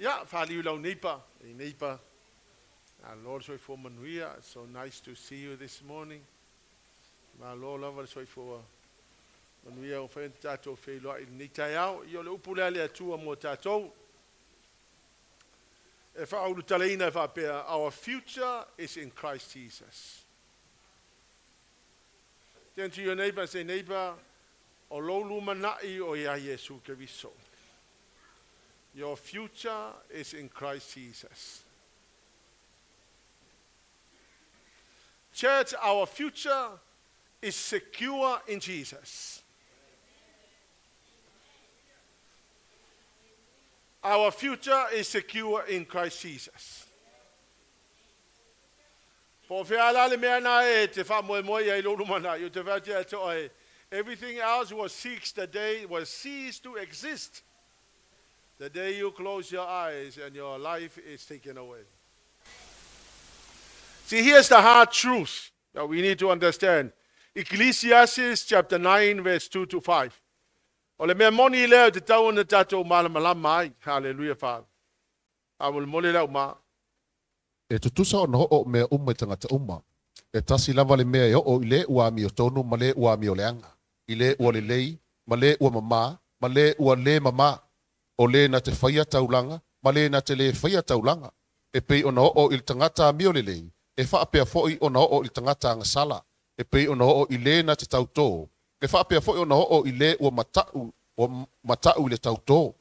Ia, faaliu lau neighbor, hey neighbor, malo le soifua manuia, it's so nice to see you this morning. Malo lava le soifua manuia ua fai ona tatou feiloai i lenei taeao. Ia o le upu lea a le Atua mo tatou, e faaulutalaina e faapea, Our future is in Christ Jesus. Turn to your neighbor and say, neighbor, o lou lumanai o ia Iesu Keriso. Your future is in Christ Jesus. Church, our future is secure in Jesus. Our future is secure in Christ Jesus. Po o fea la le mea na e te faamoemoe i ai lou lumanai, ou te fai atu ia te oe, everything else will cease the day, will cease to exist the day you close your eyes and your life is taken away. See, here's the hard truth that we need to understand. Ecclesiastes chapter 9 verse 2 to 5. O le mea moni lea o te tau ona tatou malamalama ai. Hallelujah, Father. Faamolemole lau ma. E tutusa ona oo mea uma i tagata uma. E tasi lava le mea e oo i le ua amiotonu ma le ua amioleaga, i le ua lelei ma le ua mamā, ma le ua lē mamā, o le na te faia taulaga ma le na te lē faia taulaga. E pei ona oo i le tagata amiolelei, e faapea foi ona oo i le tagata agasala, e pei ona oo i le na te tautō, e faapea foi ona oo i le ua mata'u, ua mata'u i le tautō.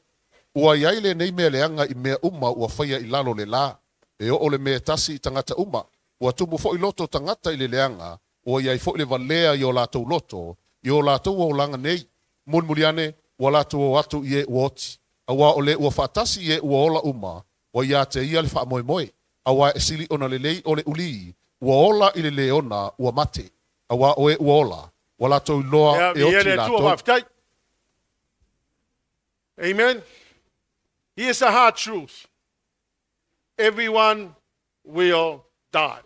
Ua i ai lenei mea leaga i mea uma ua faia i lalo o le lā. E oo le mea e tasi i tagata uma. Ua tumu foi loto tagata i le leaga, ua i ai foi le valea i o latou loto, i o latou olaga nei. Mulimuli ane, ua latou o atu i e ua oti. Auā o le ua faatasi i e ua ola uma, ua iā te ia le faamoemoe. Auā e sili ona lelei o le ulī, ua ola i le leona ua mate. Auā o e ua ola, ua latou iloa Ea, e viia oti le Atua, latou. faafetai. Amen. Here's the hard truth. Everyone will die.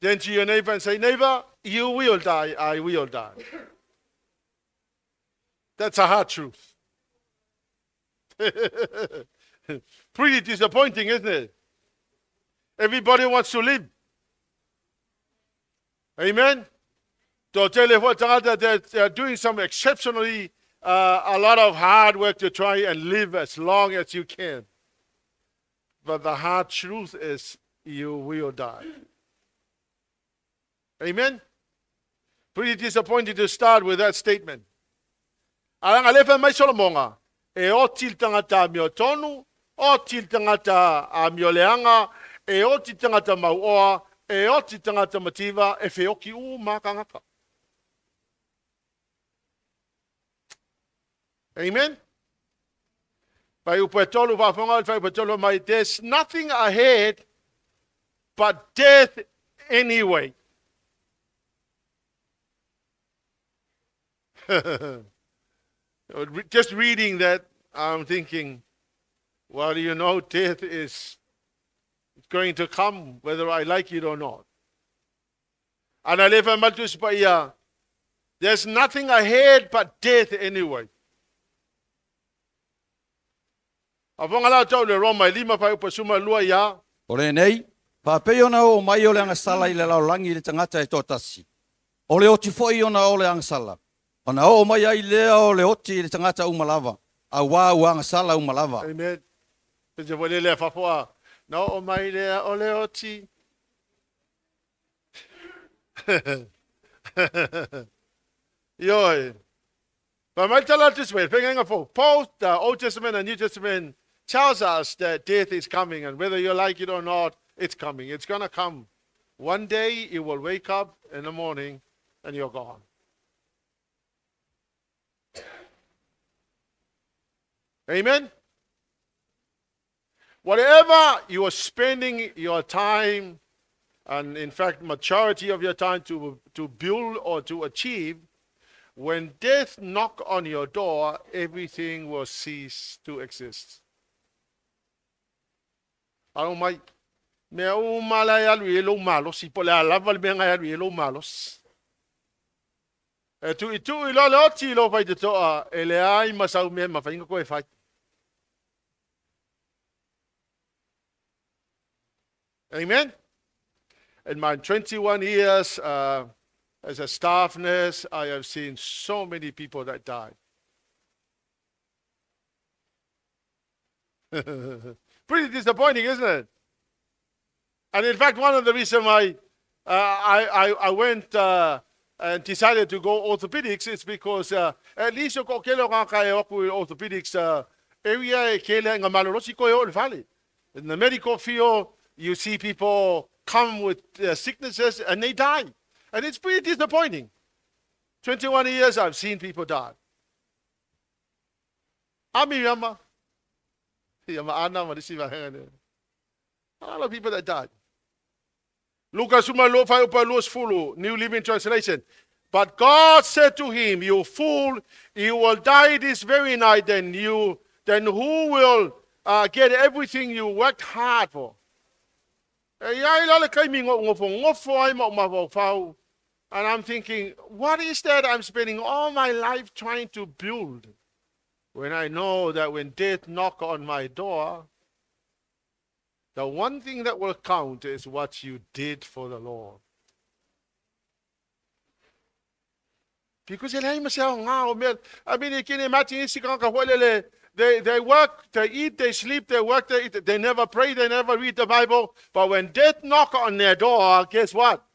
Then to your neighbor and say, neighbor, you will die, I will die. That's a hard truth. Pretty disappointing, isn't it? Everybody wants to live. Amen. Toatele foi tagata, they are doing some exceptionally a lot of hard work to try and live as long as you can. But the hard truth is you will die. Amen. Pretty disappointed to start with that statement. Alanga lefa mai Solomonga, e oti le tangata amiotonu, oti le tangata amioleaga, e oti le tangata mauoa, e oti le tangata mativa, e feoki uma kangata. Amen. Pai upu e tolu faafofoga le fuaiupu e tolu mai, there's nothing ahead but death anyway. Just reading that, I'm thinking, well, you know, death is going to come whether I like it or not. Ana le fai mai le Tusi Paia, there's nothing ahead but death anyway. A fonga la tau le Roma e lima fai upa suma lua ia. O lenei, faapei ona oo mai o le agasala i le lalolagi i le tagata e toatasi, o le oti foi ona o le agasala, ona oo mai ai lea o le oti i le tagata uma lava, auā ua agasala uma lava. Amen. Pe te lea fafoa, na oo mai lea o le oti. Ioe. Fai mai tala le Tusi Paia, Feagaiga Fou. Both the Old Testament and New Testament tells us that death is coming and whether you like it or not, it's coming. It's gonna come. One day you will wake up in the morning and you're gone. Amen? Whatever you are spending your time, and in fact, majority of your time to build or to achieve, when death knock on your door, everything will cease to exist. Alo mai, mea uma la e alu i e lou malosi, po o le a lava le mea na e alu i e lou malosi. E tuʻituʻi loa le oti i lou faitotoa, e leai ma sau mea e mafai ona toe fai. Amen? In my 21 years as a staff nurse, I have seen so many people that died. Pretty disappointing, isn't it? And in fact, one of the reasons why I went and decided to go orthopedics is because at least o ko kele o ngā kai o aku orthopedics area e kele ngā malolosi koe o le fale. In the medical field, you see people come with sicknesses and they die. And it's pretty disappointing. 21 years I've seen people die. Ami yama. Yama ana ma disi vahenga. A lot of people that died. Luka suma lo fai upa luas fulu, New Living Translation. But God said to him, You fool, you will die this very night, then who will get everything you worked hard for? E ia i lale kai mi ngofo ngofo ai ma ma fau. And I'm thinking, what is that I'm spending all my life trying to build? When I know that when death knock on my door, the one thing that will count is what you did for the Lord. Because I mean, you can imagine they work, they eat, they sleep, they work, they eat, they never pray, they never read the Bible. But when death knock on their door, guess what?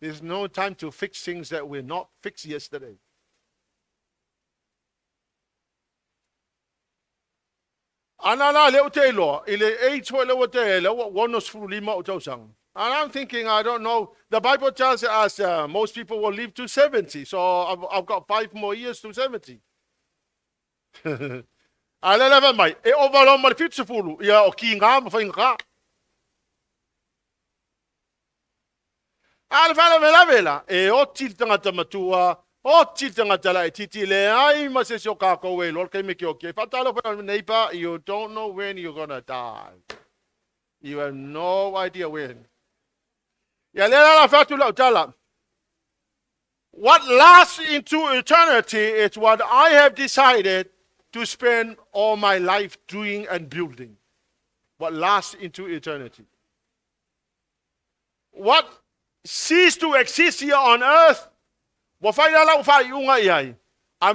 There's no time to fix things that were not fixed yesterday. Ana la le o te iloa, i le age foi le o te le o wono sefulu lima o tausaga. And I'm thinking, I don't know. The Bible tells us most people will live to 70. So I've got 5 more years to 70. A le leva mai, e ova lo ma le 70, ia o ki ngā ma whai ngā. A le whala vela vela, e o til tangata matua, o til tangata la e titi le ai ma se sio kako e lor kei me ki o ke. Whatalo wha neighbor, you don't know when you're gonna die. You have no idea when. Ia le la whatu lau tala. What lasts into eternity is what I have decided to spend all my life doing and building. What lasts into eternity. What ceased to exist here on earth, I'm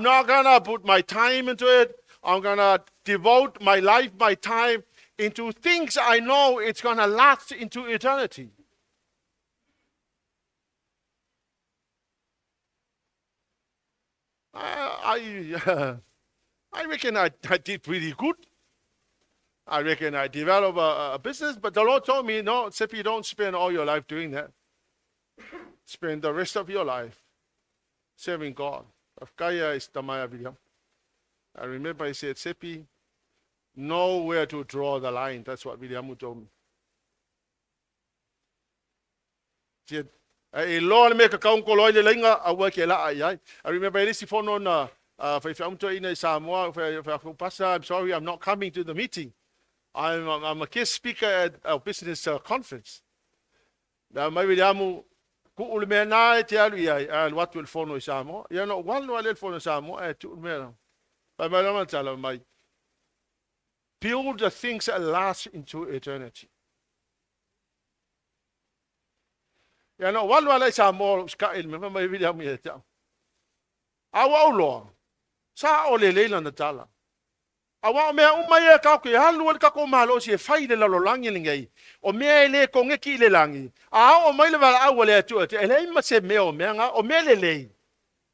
not going to put my time into it. I'm going to devote my life, my time into things I know it's going to last into eternity. I reckon I did pretty good. I reckon I developed a business, but the Lord told me, no, Sepi, don't spend all your life doing that. Spend the rest of your life serving God. Kaya is Tamaya William. I remember he said, Sepi, know where to draw the line. That's what William told me. He said, e loa le mea ka kaungo loa le lainga, a ua ke la ai ai. I remember elisi fono na, whai whaumto ina i Samoa, whai whai Pastor, I'm sorry, I'm not coming to the meeting. I'm a guest speaker at our business conference. Na mai Williamu, ku ule mea nā e te alu i ai, a lu atu el fono i Samoa. Ia no, walu ale el fono i Samoa, e tu ule mea. Pai mai lama tala mai. Build the things that last into eternity. Ia no, walu ale i Samoa, uska il mea, mai Williamu i e te au. Awa au loa, sa o le leila na tala. Awa o mea umai e kao ke halu al kako malo si e fai le lalo langi le ngai. O mea e le konge ki le langi. A o mai le wala au le atu atu. E le ima se mea o mea ngā, o mea le lei.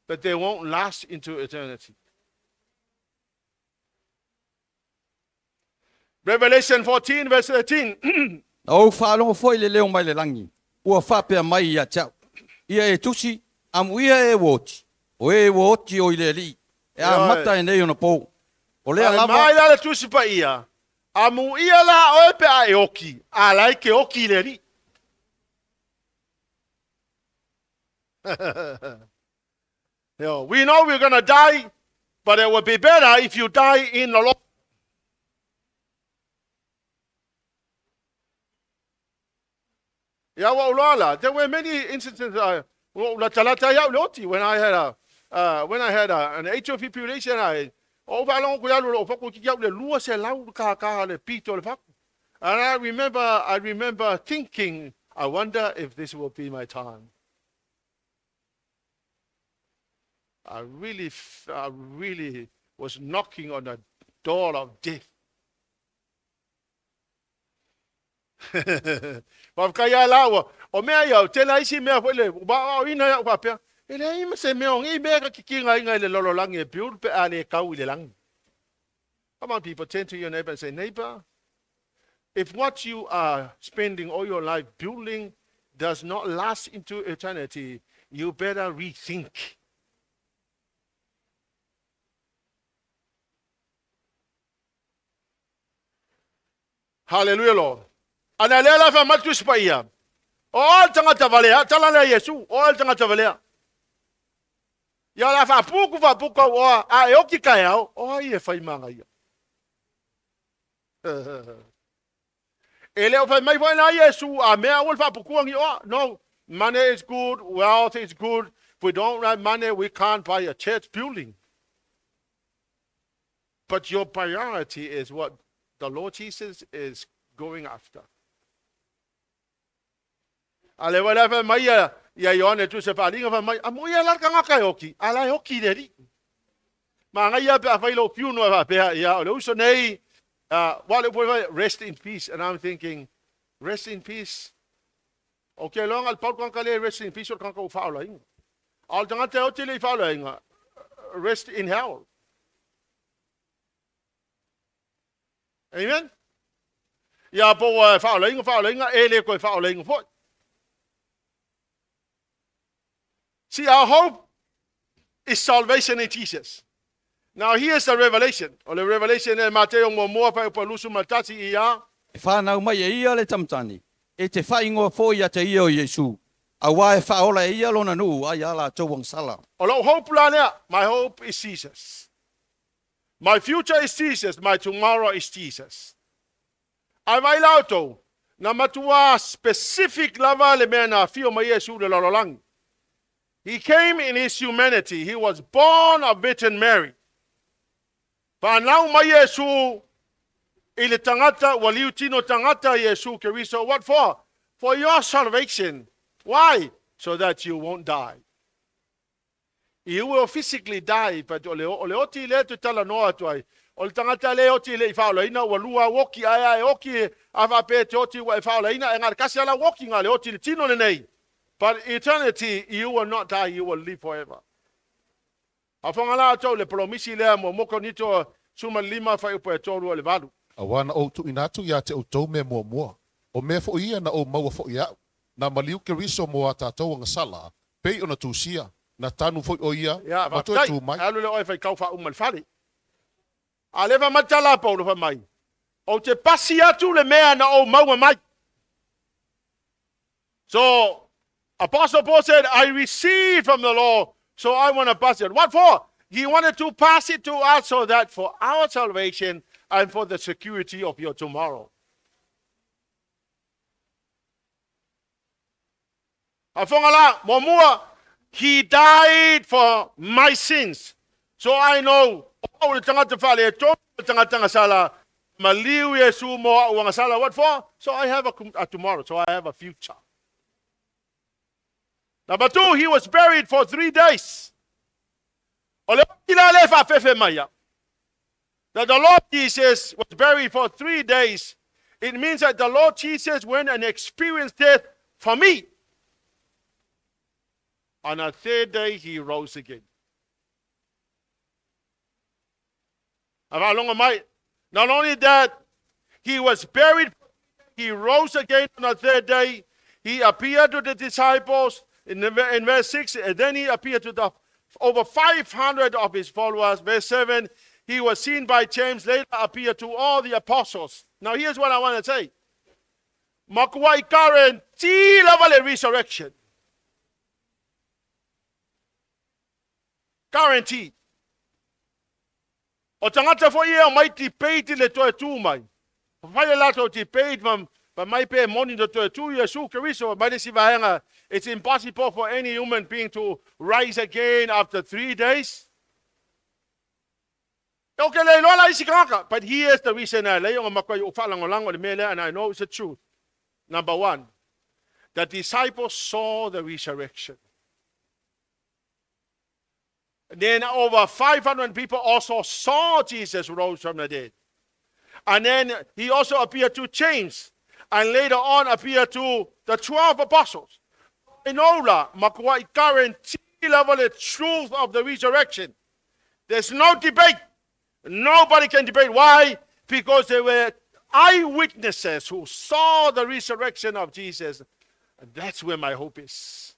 But they won't last into eternity. Revelation 14 verse 13. Na ou whaalongo foi le leo mai le langi. Ua whapea mai ia tau. Ia e tusi, amu ia e woti. O e woti o i le li. E a mata e nei ona pō. O lea Ai lava... mai la le tusi pa ia. Amu ia la oe pe a e oki. A lai ke oki le li. Yo, we know we're going to die, but it would be better if you die in the Lord. Ya wa ulala. There were many instances. La talata ya uloti when I had an atrial fibrillation. I o va long ku ya lo fa ku ki ya le lua se lau ka ka le pito le fa. And I remember, I remember thinking, I wonder if this will be my time. I really, I really was knocking on the door of death. Faafetai ia la o mea ia, o tele isi mea foi le wa o ina ia faapea. E leai ma se mea o ngi mea ka kikinga inga i le lalolagi e build pe a le kau i le lagi. Come on people, turn to your neighbor and say, neighbor, if what you are spending all your life building does not last into eternity, you better rethink. Hallelujah, Lord. Ana lea la fa matu spa ia. O al tangata valea, tala lea Yesu, o al tangata valea. Ia la fa puku fa puku o a e oki kai au, o ai e whai manga ia. E le o fai mai foi na Yesu, a mea ua fa puku ngi o. No, money is good, wealth is good. If we don't have money, we can't buy a church building. But your priority is what the Lord Jesus is going after. A le wala fa mai ia ia Ioane tu se wharinga fa mai, a mo ia la kanga kai oki, a la oki le ri. Ma ngai ia pe a whai lo piu no fa pe ia o le uso nei, wale po rest in peace, and I'm thinking, rest in peace. Okay, long al pau kanga le rest in peace o kanga o whaola inga. Al tangata o te le whaola inga, rest in hell. Amen? Ia po whaola inga, whaola inga, e le koe whaola inga foi. See, our hope is salvation in Jesus. Now, here's the revelation. O le revelation e Mateo mo mua pa pa lusu matati ia. E whānau mai e ia le tamatani, e te whaingoa fo ia te ia o Iesu. A wā e whaola e ia lona nuu ai ala tau sala. O lou hope la lea, my hope is Jesus. My future is Jesus. My tomorrow is Jesus. Ai vai lautou, na matua specific lava le mea na fio mai Iesu le lalolagi. He came in his humanity. He was born of Virgin Mary. Whanau mai Iesu i le tangata, ua liutino tangata Iesu Keriso. What for? For your salvation. Why? So that you won't die. You will physically die, but o le, o le oti le tu tala noa atu ai. O le tangata le oti le i whaola ina, ua lua woki ai ai oki, a whape te oti ua e whaola ina, e ngā kasi ala woki ngā le oti le tino le nei. But eternity, you will not die, you will live forever. A whanga la atu le promisi lea mo moko nito suma lima whai upo e tōru o le valu. A wana o tu inatu ia te o tau me mua mua. O mea fo ia na o maua fo ia. Na maliu ke riso mo a tātou anga sala. Pei ona tūsia. Na tanu foi o ia. Ia, Ma toe faafetai. tu mai. Alu le oe fai kau wha umal fale. A lewa matala paulo fa mai. O te pasi atu le mea na o maua mai. So, Apostle Paul said, I received from the Lord, so I want to pass it. What for? He wanted to pass it to us so that for our salvation and for the security of your tomorrow. A whanga la, mo mua, he died for my sins. So I know, o le tangata whale, e tō le tangata sala, ma liu Yesu mo au anga sala. What for? So I have a tomorrow, so I have a future. Number two, he was buried for 3 days. O le tila le fa fefe maia. That the Lord Jesus was buried for 3 days. It means that the Lord Jesus went and experienced death for me. On the third day, he rose again. Not only that, he was buried, he rose again on the third day. He appeared to the disciples in verse 6, and then he appeared to the over 500 of his followers. Verse 7, he was seen by James, later appeared to all the apostles. Now here's what I want to say. Makuai guarantee level resurrection. Guaranteed. O tangata fo ia mai ti peiti le toe tū mai. Whai le lato ti peiti ma mai pe moni le toe tū Yesu Kristo mai le si vaenga. It's impossible for any human being to rise again after 3 days. Okay, le iloa la isi tagata. But here's the reason a lei o matuai ou faalagolago i le mea lea, and I know it's the truth. Number one, the disciples saw the resurrection. Then over 500 people also saw Jesus rose from the dead. And then he also appeared to James and later on appeared to the 12 apostles. I know la, matuai guarantee lava the truth of the resurrection. There's no debate. Nobody can debate. Why? Because there were eyewitnesses who saw the resurrection of Jesus. And that's where my hope is.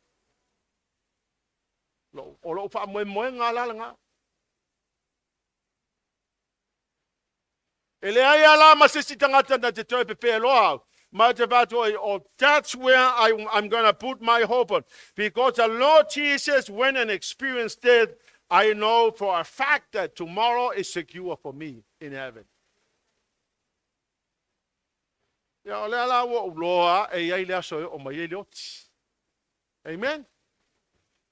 O lou faamoemoega la lena. E leai lava la ma se isi tagata na te toe pepeloa au. Ma te fai atu ai, oh, that's where I'm going to put my hope on. Because the Lord Jesus went and experienced death, I know for a fact that tomorrow is secure for me in heaven. Ia, o lea la ua ou loa e i ai le aso e oo mai ai le oti. Amen.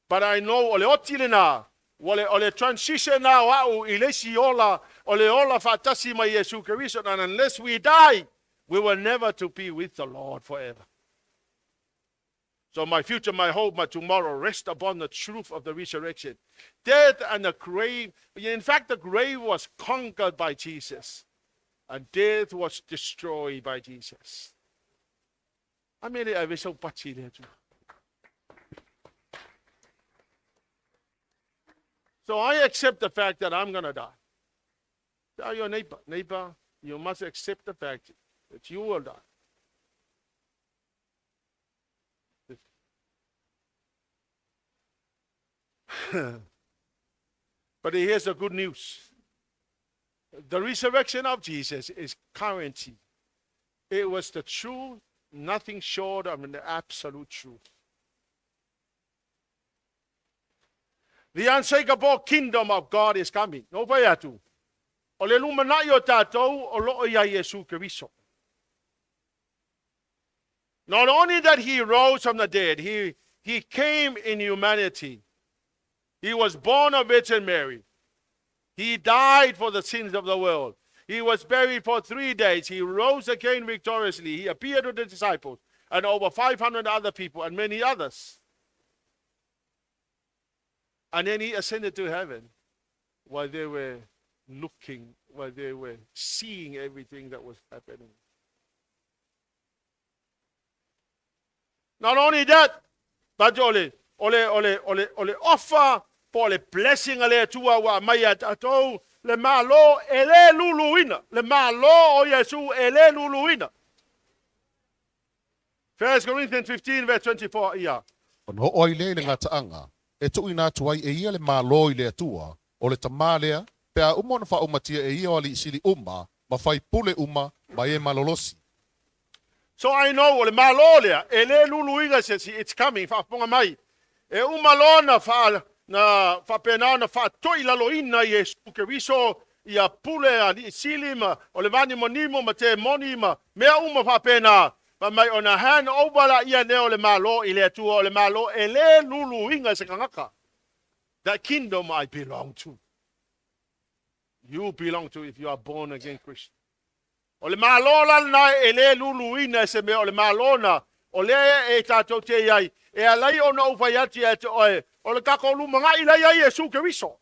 But I know o le oti lena, ua le, o le transition na o au i le isi ola, o le ola faatasi ma Iesu Keriso, and unless we die, we will never to be with the Lord forever. So my future, my hope, my tomorrow rest upon the truth of the resurrection. Death and the grave, in fact, the grave was conquered by Jesus, and death was destroyed by Jesus. A mea lea ave sau pati i le Atua. So I accept the fact that I'm going to die. Tell your neighbor, neighbor, you must accept the fact that you will die. But here's the good news. The resurrection of Jesus is guaranteed. It was the truth, nothing short of an absolute truth. The unshakable kingdom of God is coming. No fai atu. O le lumanai o tātou o loo ia Iesu Keriso. Not only that he rose from the dead, he came in humanity. He was born of Virgin Mary. He died for the sins of the world. He was buried for 3 days. He rose again victoriously. He appeared to the disciples and over 500 other people and many others. And then he ascended to heaven while they were looking, while they were seeing everything that was happening. Not only that, but o le, o le, o le, o le, o le offer po o le blessing a le Atua ua aumai ia tatou, le Malo e le luluina, le Malo o Iesu e le luluina. 1 Corinthians 15 verse 24, ia. Ona oo ai lea i le gataaga, e tuuina atu ai e ia le Malo i le Atua, o le Tama lea, pe a uma ona faaumatia e ia o alii sili uma, ma faipule uma, ma e malolosi. So I know o le Malo lea, e le luluina se isi, it's coming, faafofoga mai. E uma loa na faa, na faapena ona faatoilaloina Iesu Keriso ia pule alii sili ma o le vanimonimo ma temoni ma mea uma faapena, fai mai ona hand over laia lea o le Malo i le Atua, o le Malo e le luluina e se tagata. That kingdom I belong to. You belong to if you are born again Christian. O le Malo la lena e le luluina e se mea, o le Malo na, o lea e tatou te i ai, e ala ai ona ou fai atu ia te oe, o le tatou lumanai la ia Iesu Keriso.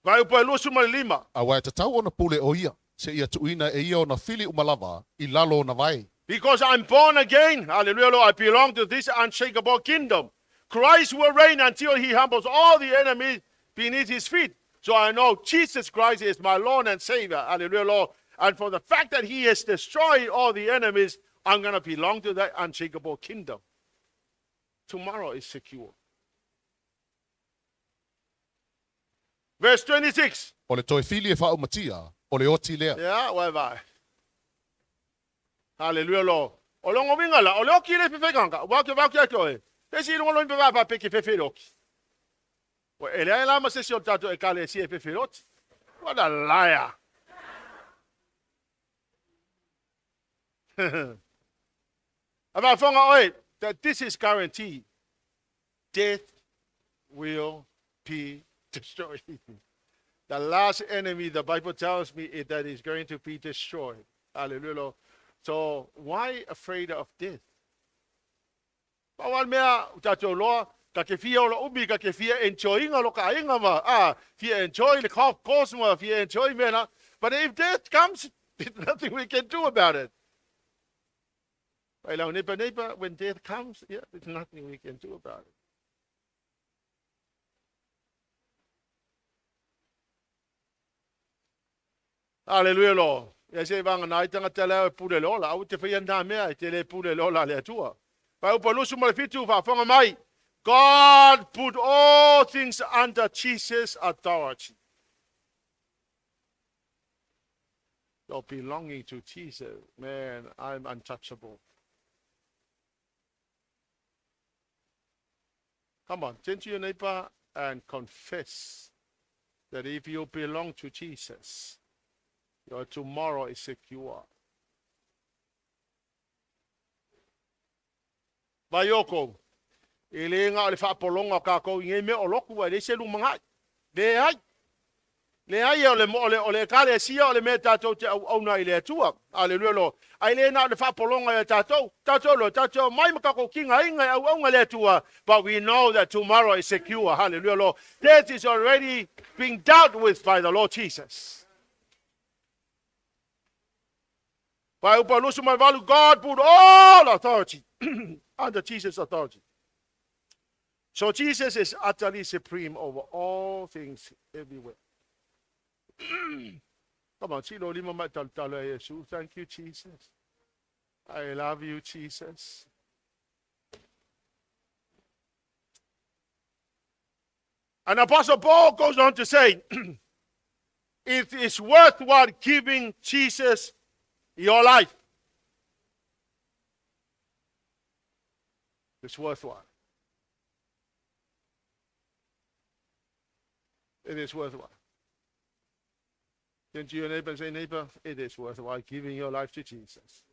Fuaiupu e 25. Aua e tatau ona pule o ia, seia tuuina e ia ona fili uma lava i lalo ona vae. Because I'm born again, hallelujah, Lord, I belong to this unshakable kingdom. Christ will reign until he humbles all the enemies beneath his feet. So I know Jesus Christ is my Lord and Savior. Hallelujah, Lord. And for the fact that he has destroyed all the enemies, I'm going to belong to that unshakable kingdom. Tomorrow is secure. Verse 26. O le toe fili e faaumatia, o le oti lea. Yeah, whereby. Hallelujah, Lord. O le uiga la, o le oki le fefeganga. Wa ke va ke ke. Te si lunga lo impe va pa pe ke fefe loki. Ua e leai la ma se isi o tatou ekalesia e fefe oti. What a liar. A faafofoga oe that this is guaranteed. Death will be Destroyed. The last enemy, the Bible tells me, is that is going to be destroyed. Hallelujah. So why afraid of death? Pau lava le mea ua tatou iloa, ta te fia ola umi, ta te fia enjoy ina lo ka aiga ma, ah, fia enjoy le golf course ma, fia enjoy mea na. But if death comes, there's nothing we can do about it. Pai lau neighbor, neighbor, when death comes, yeah, there's nothing we can do about it. Aleluia lo. Ia se vanga nai tangata lea e pule le ola. Au te whaia nā mea e te le pule le ola le atua. Pai upa lusu ma le fitu whaafonga mai. God put all things under Jesus' authority. So belonging to Jesus, man, I'm untouchable. Come on, turn to your neighbor and confess that if you belong to Jesus, your tomorrow is secure. Vaioko, e le nga o le faapologa o kākou i nei mea o loku, a e leai se lumanai. Leai. Leai, o le, o le, o le ekalesia o le mea tatou te auauna i le Atua. Aleluia lo. Ai le na o le faapologa ia tatou. Tatou lo, tatou mai ma kakou kigaina e auauna i le Atua. But we know that tomorrow is secure. Hallelujah lo. Death is already being dealt with by the Lord Jesus. By upa lusu mai valu, God put all authority under Jesus' authority. So Jesus is utterly supreme over all things everywhere. Come on, tilo lima mai talo talo e Yesu. Thank you, Jesus. I love you, Jesus. And Apostle Paul goes on to say, it is worthwhile giving Jesus your life. It's worthwhile. It is worthwhile. Turn to your neighbor and say, neighbor, it is worthwhile giving your life to Jesus.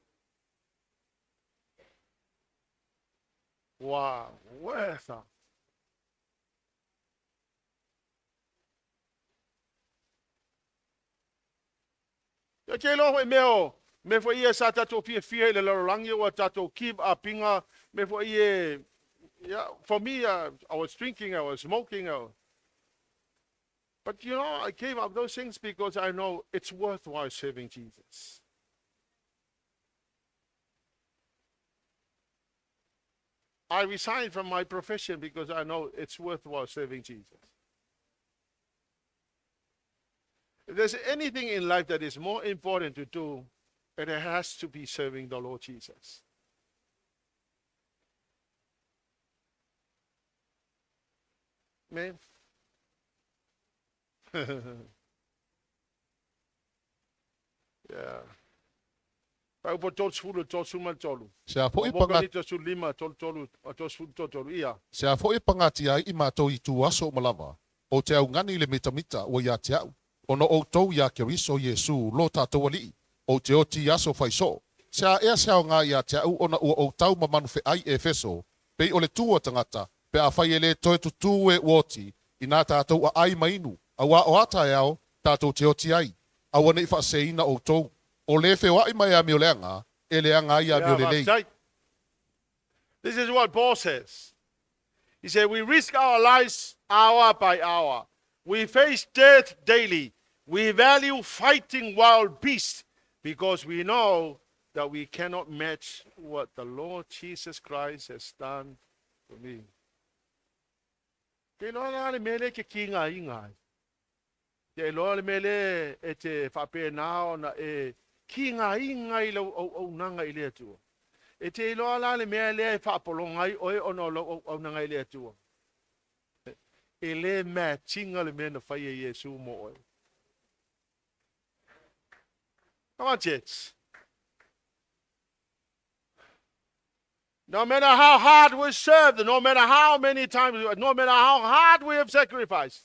Wow, worth it. Ia te iloa foi mea o mea foi ia sa tatou fiafia i le lalolagi ua tatou keep up-iga mea foi ia yeah, for me I was drinking, I was smoking, I was... But you know, I gave up those things because I know it's worthwhile serving Jesus. I resigned from my profession because I know it's worthwhile serving Jesus. If there's anything in life that is more important to do, it has to be serving the Lord Jesus. Man. Yeah. Pai upo 30 33. Se a foi Mo panga Korinito 15 33 33 ia. Se a foi pagatia ai i matou i tu aso uma lava, ou te augani i le mitamita ua ia te au, ona o outou iā Keriso Iesū lo tatou Alii, ou te oti i aso fai soo. Se a ea se aoga ia te au ona ua ou tau ma manu feai Efeso, pei o le tū a tagata, pe afai e lē toe tutū e ua oti, inā tatou aai ma inu, auā o a taeao tatou te oti ai, aua ne i faaseseina outou. O lē feoai ma e amioleaga, e leaga ai Ia, amiolelei. faafetai. This is what Paul says. He said, We risk our lives hour by hour. We face death daily. We value fighting wild beasts because we know that we cannot match what the Lord Jesus Christ has done for me. Te iloa la le mea lea e te kigaina ai. Te iloa le mea lea e te faapena ona e kigaina i lau auaunaga i le Atua. E te iloa la le mea lea e faapologa ai oe ona o lau auaunaga i le Atua. E le match-ina le mea na fai e Iesu mo oe. Come on, church. No matter how hard we served, no matter how many times, no matter how hard we have sacrificed,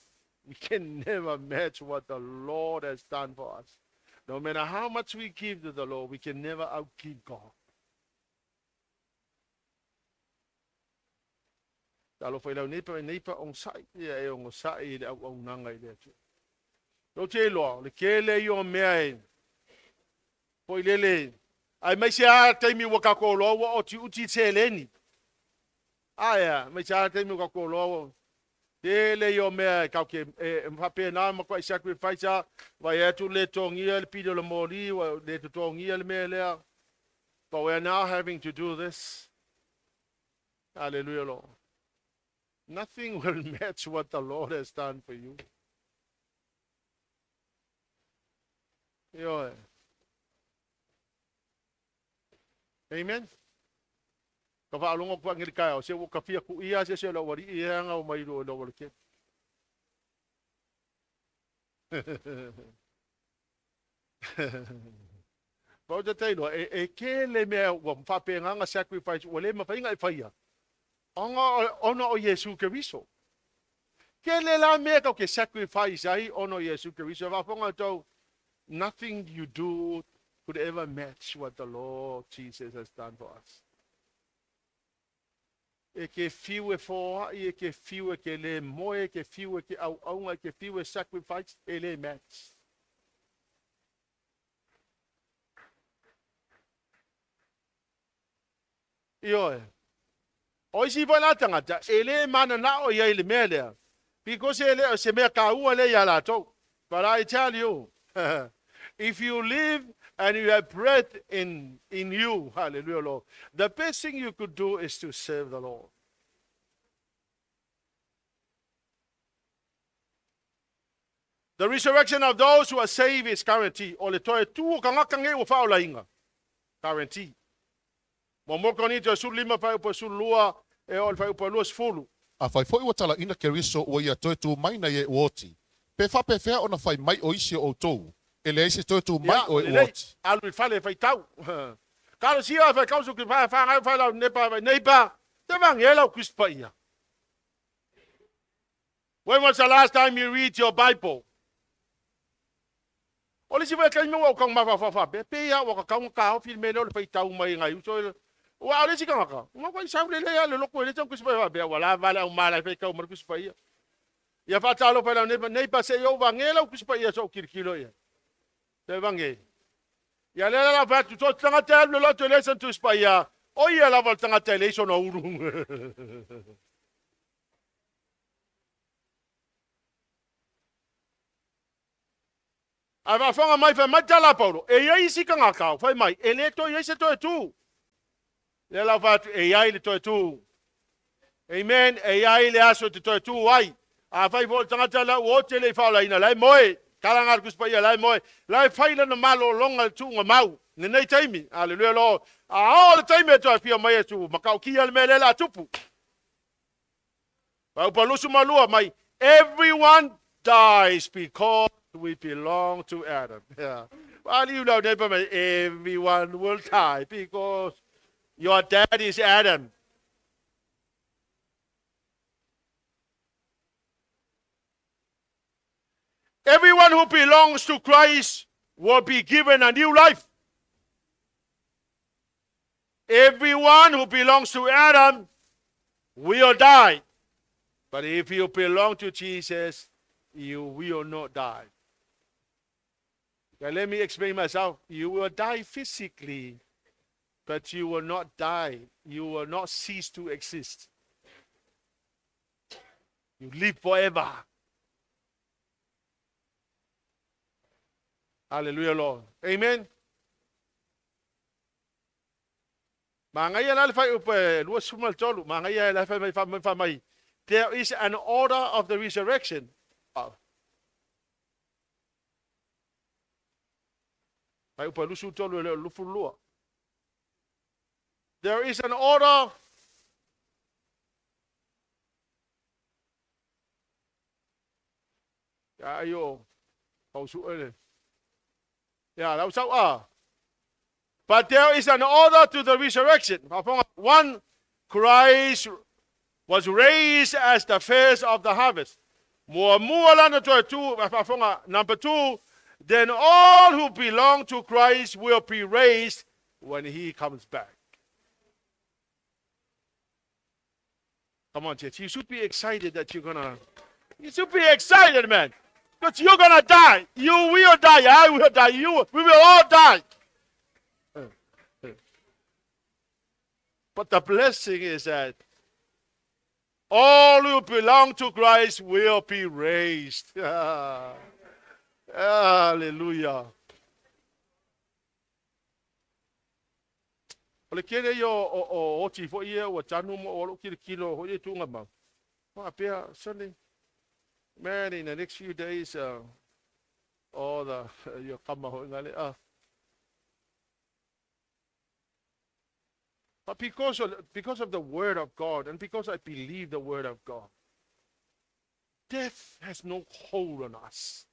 we can never match what the Lord has done for us. No matter how much we give to the Lord, we can never outgive God. Talofa i lau neipa, neipa ogasai, ia e ogasai i le auaunaga i le Atua. Ou te iloa, o le tele ia o mea e foi lele, aemaise lava taimi ua tatou iloa ua otiuti seleni. Ae a, aemaise lava taimi ua tatou iloa ua tele ia o mea e tatou te e faapena matuai sacrifice lava, vaai atu le totogia le pili o le moli, ua le totogia le mea lea. But we are now having to do this. Hallelujah, Lord. Nothing will match what the Lord has done for you. Ioe. Amen. Ka faalogo atu agi le taeao, se ua tafia kuia se se o le aualii e aga o mai lo lo le ke. Pau te tailoa, e, e ke le mea ua whapenganga sacrifice ua le mawhainga e whaia. Ona, ona o Iesu Keriso. Ke le la mea kau ke sacrifice ai ona o Iesu Keriso. Whafonga tau, nothing you do could ever match what the Lord Jesus has done for us. E ke fiu e foai, e ke fiu e ke le moe, e ke fiu e ke auaunga, e ke fiu e sacrifice, e le match. Ioe. O isi foi la tagata, e le mananao i ai le mea lea. Because e le o se mea taua lea ia latou. But I tell you, if you live and you have breath in you, hallelujah, Lord, the best thing you could do is to serve the Lord. The resurrection of those who are saved is guaranteed. O le toe tu o tagata nei ua faaolaina. Guarantee. Mo Korinito 15 fuaiupu 12 e oo i le fuaiupu 20. Afai foi ua talaina Keriso ua ia toe tu mai nai e ua oti, pe faapefea ona fai mai o isi o outou, e leai se toe tu mai Ia, o e ua lelei, oti. Alu i fale e faitau. Kalosia e faitau su ki fa fa ngai fa lau nepa vai neipa. Te vangela o Kristo paia. When was the last time you read your Bible? O le isi foi taimi ua ou taumafa faapea, pe ia ua tatau ona taofi le mea lea o le faitau mai nai uso. Ua o le isi tagata, ua matua sau lelei lava le loto e le tau Tusi Paia faapea, ua lava le aumala e faitau mai le Tusi Paia. Ia faatalofa i lau neipa, neipa se i ou vage lau Tusi Paia se i ou tilotilo i ai. Te vage. Ia lea la fai atu, so se tagata e alu i le loto e leai sana Tusi Paia, o ia lava o le tagata e leai sona ulu. Ae faafofoga mai, fai mai tala a Paulo, e i ai isi tagata o fai mai, e le toe i ai se toe tu. Lea la fai atu, e i ai le toe tu. Amen, e i ai le aso e te toe tu ai. Afai foi o le tagata la ua oti e le i faaolaina, la e moe. Tala na a le Tusi Paia, la e moe. La e fai lana malologa i le tuuga mau. Lenei taimi, haleluia Lord. A oo le taimi e toe afio mai Iesu, matautia le mea lea o le a tupu. Fuaiupu 22 mai, everyone dies because we belong to Adam. Yeah. Faaliu lau neipa mai, everyone will die because your dad is Adam. Everyone who belongs to Christ will be given a new life. Everyone who belongs to Adam will die. But if you belong to Jesus, you will not die. Now, let me explain myself. You will die physically, but you will not die. You will not cease to exist. You live forever. Hallelujah, Lord. Amen. Magaia la le fuaiupu e 23. Magaia e la fai mai fa mai fa mai. There is an order of the resurrection. Fuaiupu e 23 e le o 22. There is an order. Ia ai o pausu ele. Ia lau sau a. But there is an order to the resurrection. One, Christ was raised as the first of the harvest. Muamua lana toe tu, faafofoga. Number two, then all who belong to Christ will be raised when he comes back. Come on, church. You should be excited that you're gonna. You should be excited, man. Because you're gonna die. You will die. I will die. You, we will all die. But the blessing is that all who belong to Christ will be raised. Hallelujah. O le kele ia o oti foi ia ua tanu mo o lou kilokilo foi ia tuuga mau. Faapea, suddenly, man, in the next few days, all the, ia kama hoi ngale, ah. But because of the word of God and because I believe the word of God, death has no hold on us.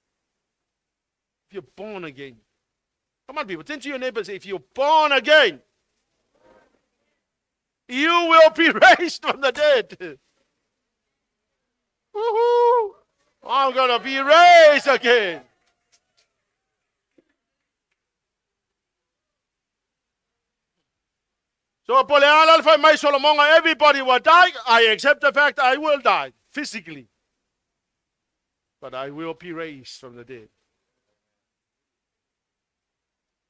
If you're born again. Come on, people. Turn to your neighbor and say, if you're born again, you will be raised from the dead. Woohoo! I'm going to be raised again. So po le ala le fai mai Solomonga, everybody will die. I accept the fact I will die physically. But I will be raised from the dead.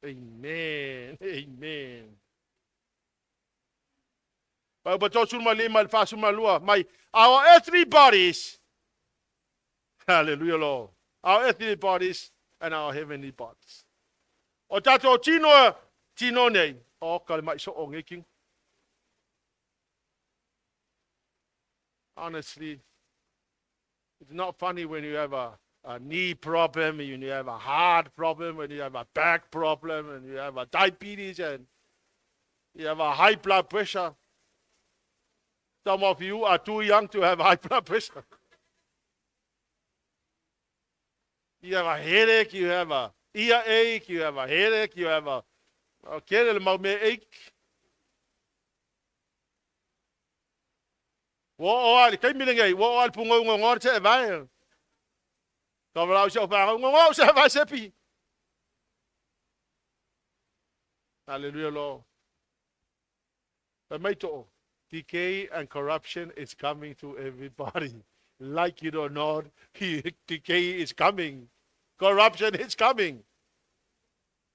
Amen. Amen. My our earthly bodies. Hallelujah, Lord. Our earthly bodies and our heavenly bodies. O tātou tino, tino nei, o ka le mai so o ngeking. Honestly, it's not funny when you have a knee problem, when you have a heart problem, when you have a back problem, and you have a diabetes, and you have a high blood pressure. Some of you are too young to have high blood pressure. You have a headache, you have a earache, you have a headache, you have a okay, le mau mea ache. Ua oo lava i le taimi lenei, ua oo lava i le pugou gogoa le seevae. Ka valaau i si au fanau, gogoa au seevae sepi. Hallelujah, Lord. Fai mai too, decay and corruption is coming to everybody. Like it or not, decay is coming. Corruption is coming.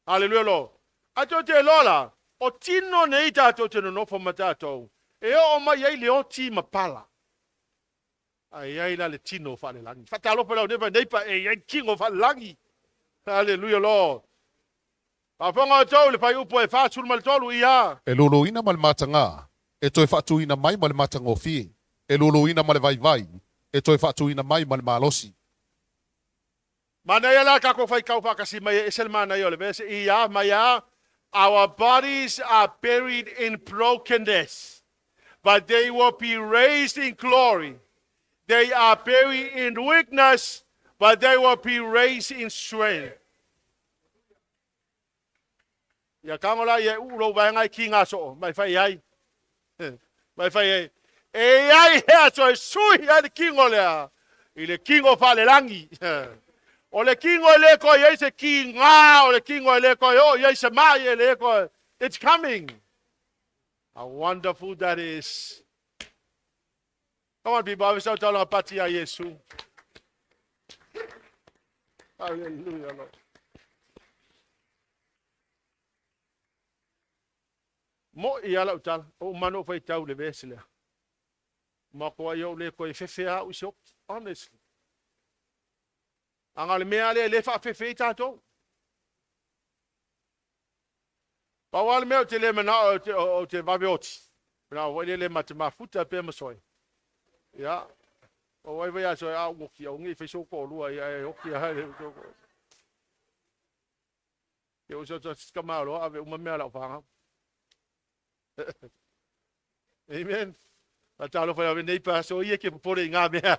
Hallelujah, Lord. A tou te iloa la, o tino nei tātou te nonofo ma tātou, e oo mai ai le oti ma pala. A e ai la le tino faalelagi. Faatalofa lau neipa, neipa e i ai tino faalelagi. Hallelujah, Lord. Faafofoga outou i le fuaiupu e 43 ia. E loloina ma le matagā, e toe faatuina mai ma le matagofie, e loloina ma le vaivai, e toe faatuina mai ma le malosi. Manaia la kako faikau faakasi mai e ese le manaia o le vese ia mai a Our bodies are buried in brokenness, but they will be raised in glory. They are buried in weakness, but they will be raised in strength. Ia kango la ia uu lou vaega i ki ngā soo, mai whai ai. Mai whai ai. E ai he aso e sui ai le kingo lea, i le kingo whalelangi. O le kingo e le koe ai se ki ngā, o le kingo e le koe o i ai se mai e le koe. It's coming. How wonderful that is. Come on, people, ave sau taulaga pati a Iesu. Hallelujah, Lord. Mo'i a lau tala, o manu o faitau le vesi lea. Ma ko ai au le koe fefe au i se oki, honestly. Anga le mea lea le whaafefe i tātou. Pau lava le mea ou te le manao ou te, ou te vave oti. Manao foi le le ma te mafuta pe ma soe. Ia. O ai vai a soe a uoki au ngi fai soko lua ia e oki a haere soko. Ke o so ka malo ave uma mea lau whanga. Amen. A talo whai ave nei pa so ia ke popore i ngā mea.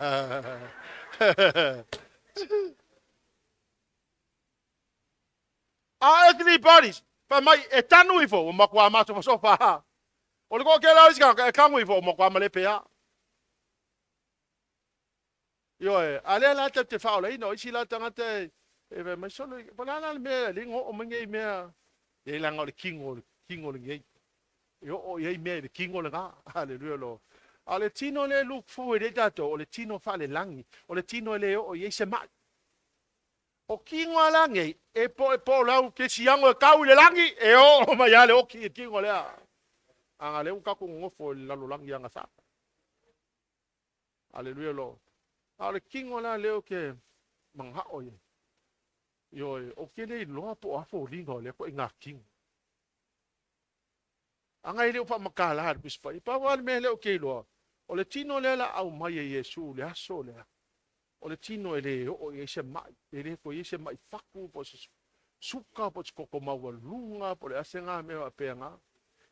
Our earthly bodies, fai mai, e tanu ifo, ua makuā masofasofa. O le koʻokela o isi tagata, e kago ifo, ua makuā malepe a. Ioe, a lea la tatou te faaolaina, o isi la tagata e, e fai mai, solo, po o le a la le mea e le oo mai nei mea, e leaga o le kingo, le kingo lenei. E oo i ai mea i le kingo lena. Haleluia Lord. A o le tino lea e look forward ai tatou, o le tino faalelagi, o le tino e le oo i ai se mai. O kino a lagi, e po e po lau ke siago e kau i le lagi, e oo mai lava le oti i le tino lea. Aga lea ua tatou nonofo i le lalolagi agasala. Aleluia Lord. A o le tino la lea ou te manao i ai. Ioe, ou te le iloa po o a foliga o lea ituaiga tino. Aga e le o faamatala le Tusi Paia. Pau lava le mea lea ou te iloa, o le tino lea o le a aumai e Iesu i le aso lea, o le tino e le oo i ai se mai, e le toe i ai se mai fatu, po o se suka, po o se toto maualuga, po o le a se ga mea faapena.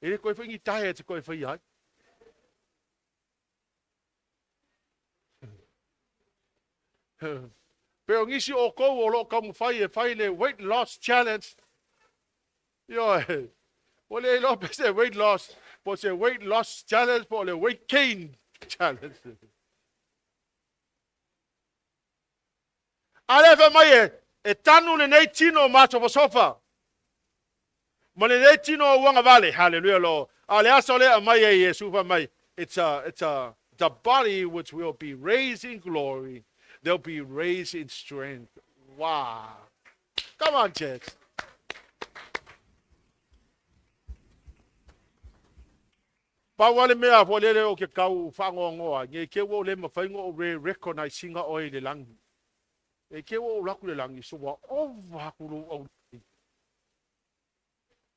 E le toe foi ni tae e te toe faia ai. Pe o nisi o outou o lo o taumafai e fai le weight loss challenge. Ioe, ua le iloa pe se weight loss, po se weight loss challenge po o le weight gain challenge. A lea fai mai e, e tanu lenei tino masofasofa ma lenei tino uagavale. Hallelujah Lord. A o le aso lea aumai e Iesu fai mai, it's a body which will be raised in glory. They'll be raised in strength. Wow. Come on, church. Pau lava le mea foi lele o ke kau whaangoangoa, nge ke ua o le mawhai ngo o re recognize inga oe i le langi. E ke ua o laku le langi, so ua ova aku lou au.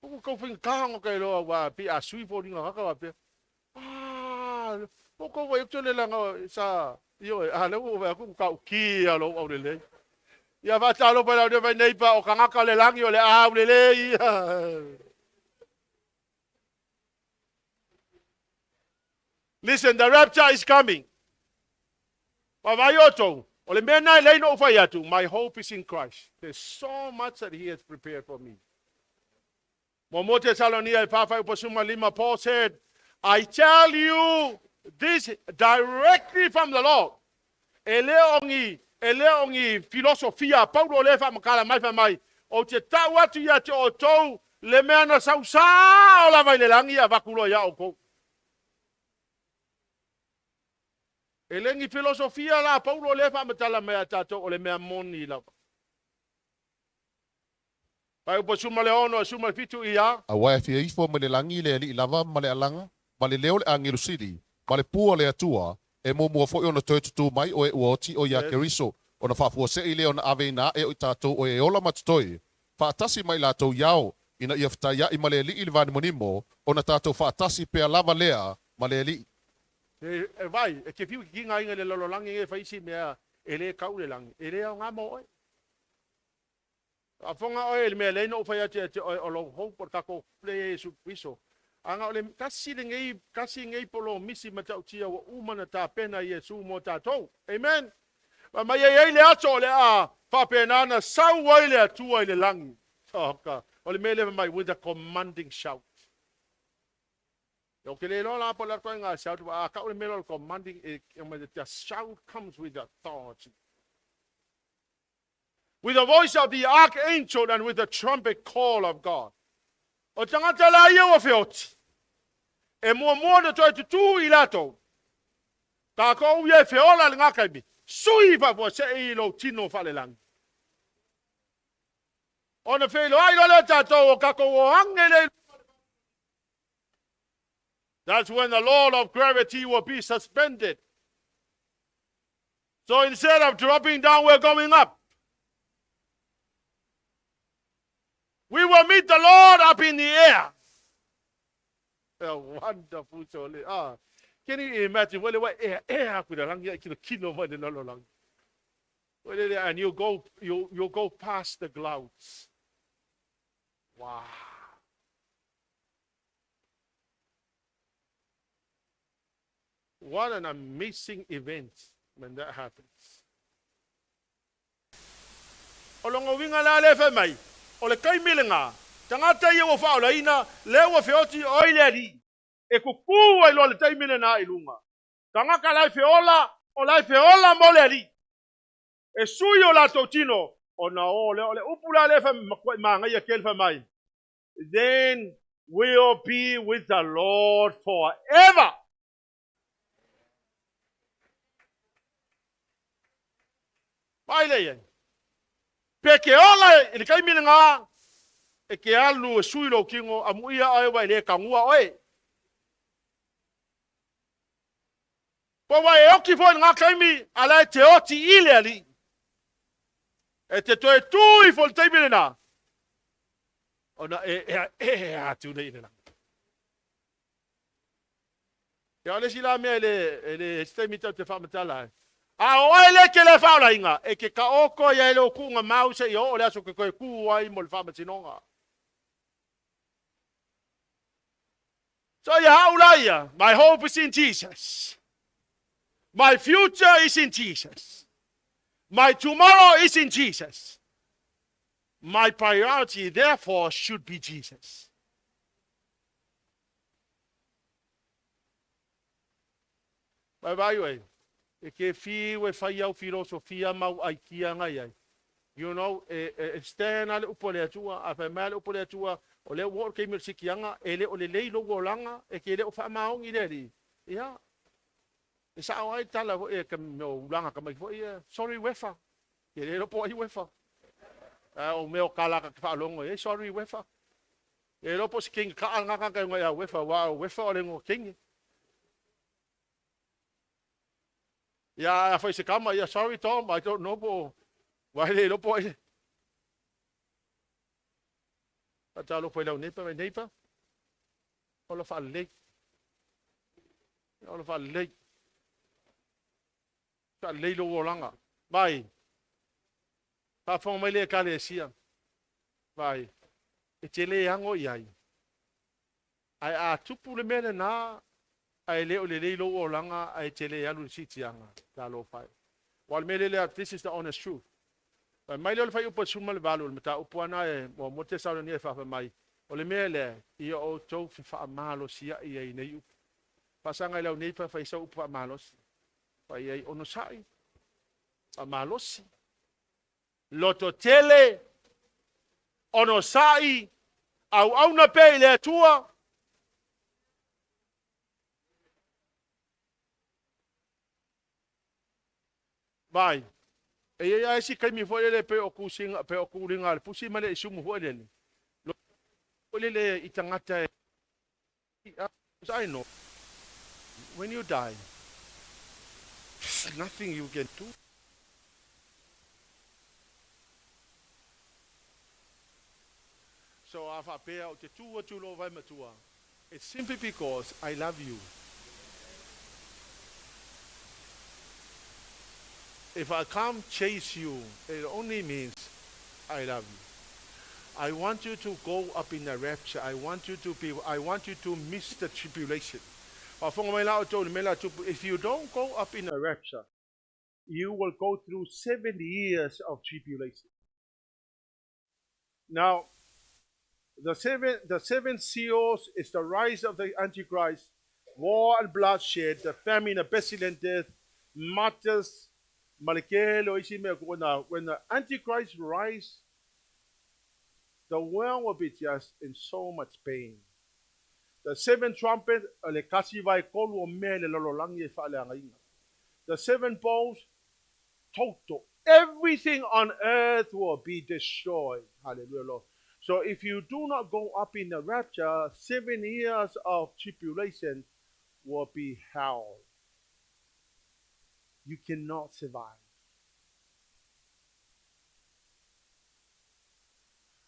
Ua kau whainga ngo kai loa wa pi a sui fo linga kaka wa pea. Ah, o kau wai le langa sa io e a le ua wai aku ka uki a lou au le lei. Ia whaatalo pa lau vai nei pa o kangaka le langi o le au le lei. Listen, the rapture is coming. Pa vai outou. O le mea nai lei no fai atu. My hope is in Christ. There's so much that he has prepared for me. Mo mo te Salonia e whawhai upasuma lima, Paul said, I tell you this directly from the Lord. E le o ni, e le o ni filosofia, Paulo le wha makala mai wha mai, o te tau atu ia te o tau, le mea na sausa o lava i le langi a vakulo ia o kou. E le ni filosofia la Paulo le wha matala mai a tātou o le mea moni lava. Pai upasuma le ono, asuma le fitu ia. Aua e afio ifo mai le lagi le Alii lava ma le alaga, ma le leo o le agelu sili, ma le pua o le Atua, e muamua foi ona toe tutū mai o e ua oti o ia Keriso, ona faafuasei lea ona aveina ae o i tatou o e ola ma totoe, faatasi ma i latou i ao, ina ia fetaiaʻi ma le Alii i le vanimonimo, ona tatou faatasi pea lava lea ma le Alii. E vai, e te whiu ki ngā inga le lalolagi e whai isi mea e le kau le langi, e le au ngā mō oe. A fonga oe le mea lei no whai atu e te oe o lou hope o le kako le Iesu Kriso. Anga o le kasi le ngei, kasi ngei polo misi matautia ua uma na tapena Iesu mo tātou. Amen. Ma mai ai ai le aso o le a whaapenana sau ai le atua i le langi. Oh, ka. O le mea le mai with a commanding shout. O ke le loa la po la koe ngā shout, a ka o le mea le commanding, e, e, the shout comes with authority. With the voice of the archangel and with the trumpet call of God. O tangata la ia ua feoti. E muamua na toe tutū i latou. Tākou ia e feola le ngā Sui whapua se i lo tino whalelangi. Ona whelo ai lo leo tātou o kako o angele. That's when the law of gravity will be suspended. So instead of dropping down, we're going up. We will meet the Lord up in the air. A wonderful story. Ah, can you imagine? Well, air, air, and you go past the clouds. Wow. What an amazing event when that happens. O longa winga la le fai mai, o le kai mile ngā, tangata ia ua whaolaina, le ua feoti oi le ali, e kuku ai loa le taimi lena i lunga. Tangata lai feola, o lai feola mo le ali. E sui o latou tino, o na o le, o le upu la le fai maangai a ke le fai mai. Then we'll be with the Lord forever. Vaai lea i ai. Pe ke ola i le taimi lena, e ke alu e sui lou tino, amuia oe ua e le tagua oe. Po ua e oti foi i lena taimi, a la e te oti i le Alii. E te toe tu ifo i le taimi lena, ona e ea atu nei i le lagi. Ia o le isi la mea e le, e le se taimi tatou te faamatala ai. A o oe lea e te le faaolaina, e te taoto ai i lou tuuga mau seia oo le aso e te toe tu ai mo le faamasinoga. So ia au la ia, my hope is in Jesus. My future is in Jesus. My tomorrow is in Jesus. My priority, therefore, should be Jesus. Vai vai oe, e ke fiu e fai au filosofia mau aitia ngai ai. You know, e, e, e stand ale upu a le Atua, a fai mai ale upu a le Atua, o lea ua oo le taimi o le sikiaga, e le o lelei lou olaga, e ke le o faamaoni i le Alii. Ia, e sao ai le tala foi e ka mea o ulaga ka mai foi ia, sorry UEFA. Ke le iloa po o ai UEFA. A o mea o kala ka te faalogo i ai, sorry UEFA. E iloa po o se king kaa lena tagata e igoa ia UEFA, aua o UEFA o le igoa king. Ia, a fai se kama, ia, sorry Tom, I don't know po o, aua e le iloa po o ai. Faatalofa i lau neighbor, my neighbor. Ola faalelei. Ola faalelei. Faalelei lou olaga. Vai. Faafofoga mai le Ekalesia. Vai. E te le ago i ai. Ae a tupu le mea lena, ae le o lelei lou olaga, ae te le alu i le siitiaga. Talofa e. Aua o le mea lea, this is the honest truth. Fai mai lea o le fuaiupu 18 o le mataupu lava na e muamua Tesalonia e fai mai, o le mea lea, ia outou fefaamalosiai ai nei upu. Faasaga i lau neighbor, fai sau upu faamalosi. Fai ai onosai, faamalosi, lototele, onosai, auauna pea i le Atua. Vai. E i ai lava isi taimi foi lele pei o kusiga, pei o kuliga a le pusi ma le isumu foi lele. Foi lele i tagata e I know when you die there's nothing you can do. So a faapea ou te tu atu lou vae matua, it's simply because I love you. If I come chase you, it only means I love you. I want you to go up in the rapture. I want you to be, I want you to miss the tribulation. Faafofoga mai la outou i le mea la tupu. If you don't go up in the rapture, you will go through 70 years of tribulation. Now, the seven seals is the rise of the Antichrist, war and bloodshed, the famine, the pestilent death, martyrs, ma le tele o isi mea. When the Antichrist rise, the world will be just in so much pain. The seven trumpet, o le kasi vai kolu o mea i le lalolagi e faaleagaina. The seven bowls, total. Everything on earth will be destroyed. Hallelujah, Lord. So if you do not go up in the rapture, 7 years of tribulation will be hell. You cannot survive.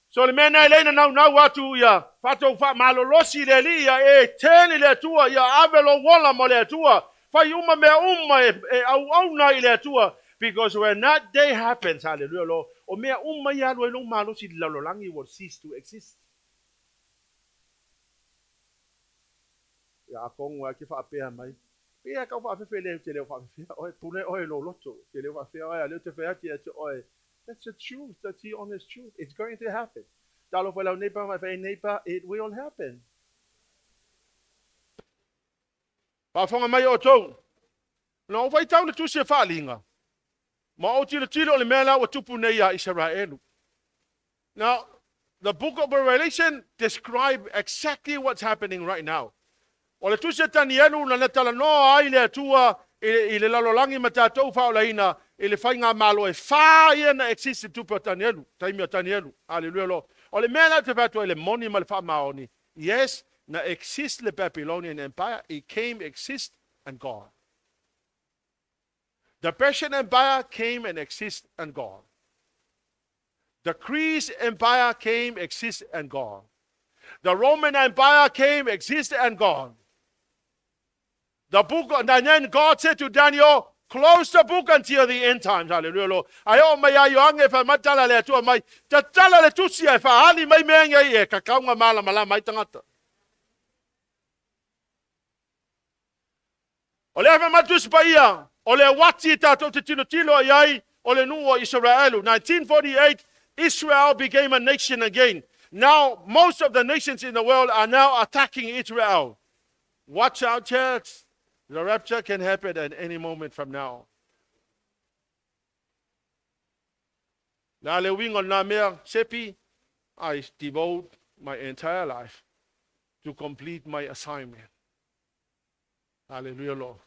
So le mea nei leina naunau atu ia fatou faamalolosi i le Alii ia e tele le Atua ia ave lou ola mo le Atua. Fai uma mea uma e, e auauna i le Atua. Because when that day happens, hallelujah, Lord, o mea uma ia alu ai lou malosi i le lalolagi will cease to exist. Ia atonu ai ke faapea mai. Ia kau faafefe le te leo faafefea oe, pule oe lo loto, te leo faafefea oe, a leo te whai ati atu oe. That's the truth, that's the honest truth. It's going to happen. Talofa lau neighbor, my whai neighbor, it will happen. Faafofoga mai outou. Na ou faitau le tusi e faaliga. Ma ou tilotilo o le mea la ua tupu nei ia Isaraelu. Now, the book of Revelation describe exactly what's happening right now. O le tusi a Tanielu na le talanoa ai le Atua i le lalolagi ma tatou faaolaina. i le faigamalo e fa ia na exist i tupe o Tanielu, taimi o Tanielu. Hallelujah Lord. O le mea la ou te fai atu ai le moni ma le faamaoni, yes, na exist le Babylonian Empire, it came, exist and gone. The Persian Empire came and exist and gone. The Greece Empire came, exist and gone. The Roman Empire came, exist and gone. The book, and then God said to Daniel, close the book until the end times. Hallelujah, Lord. Ai o mai ai o ange fa matala le atua mai. Tatala le tusi ai fa ali mai mea ngai e kakaunga mala mala mai tangata. O le afa matusi paia, o le wati tātou te tilo tilo ai ai, o le nuu o Israelu. 1948, Israel became a nation again. Now, most of the nations in the world are now attacking Israel. Watch out, church. The rapture can happen at any moment from now. La le uiga o lena mea, Sepi, I devote my entire life to complete my assignment. Hallelujah, Lord.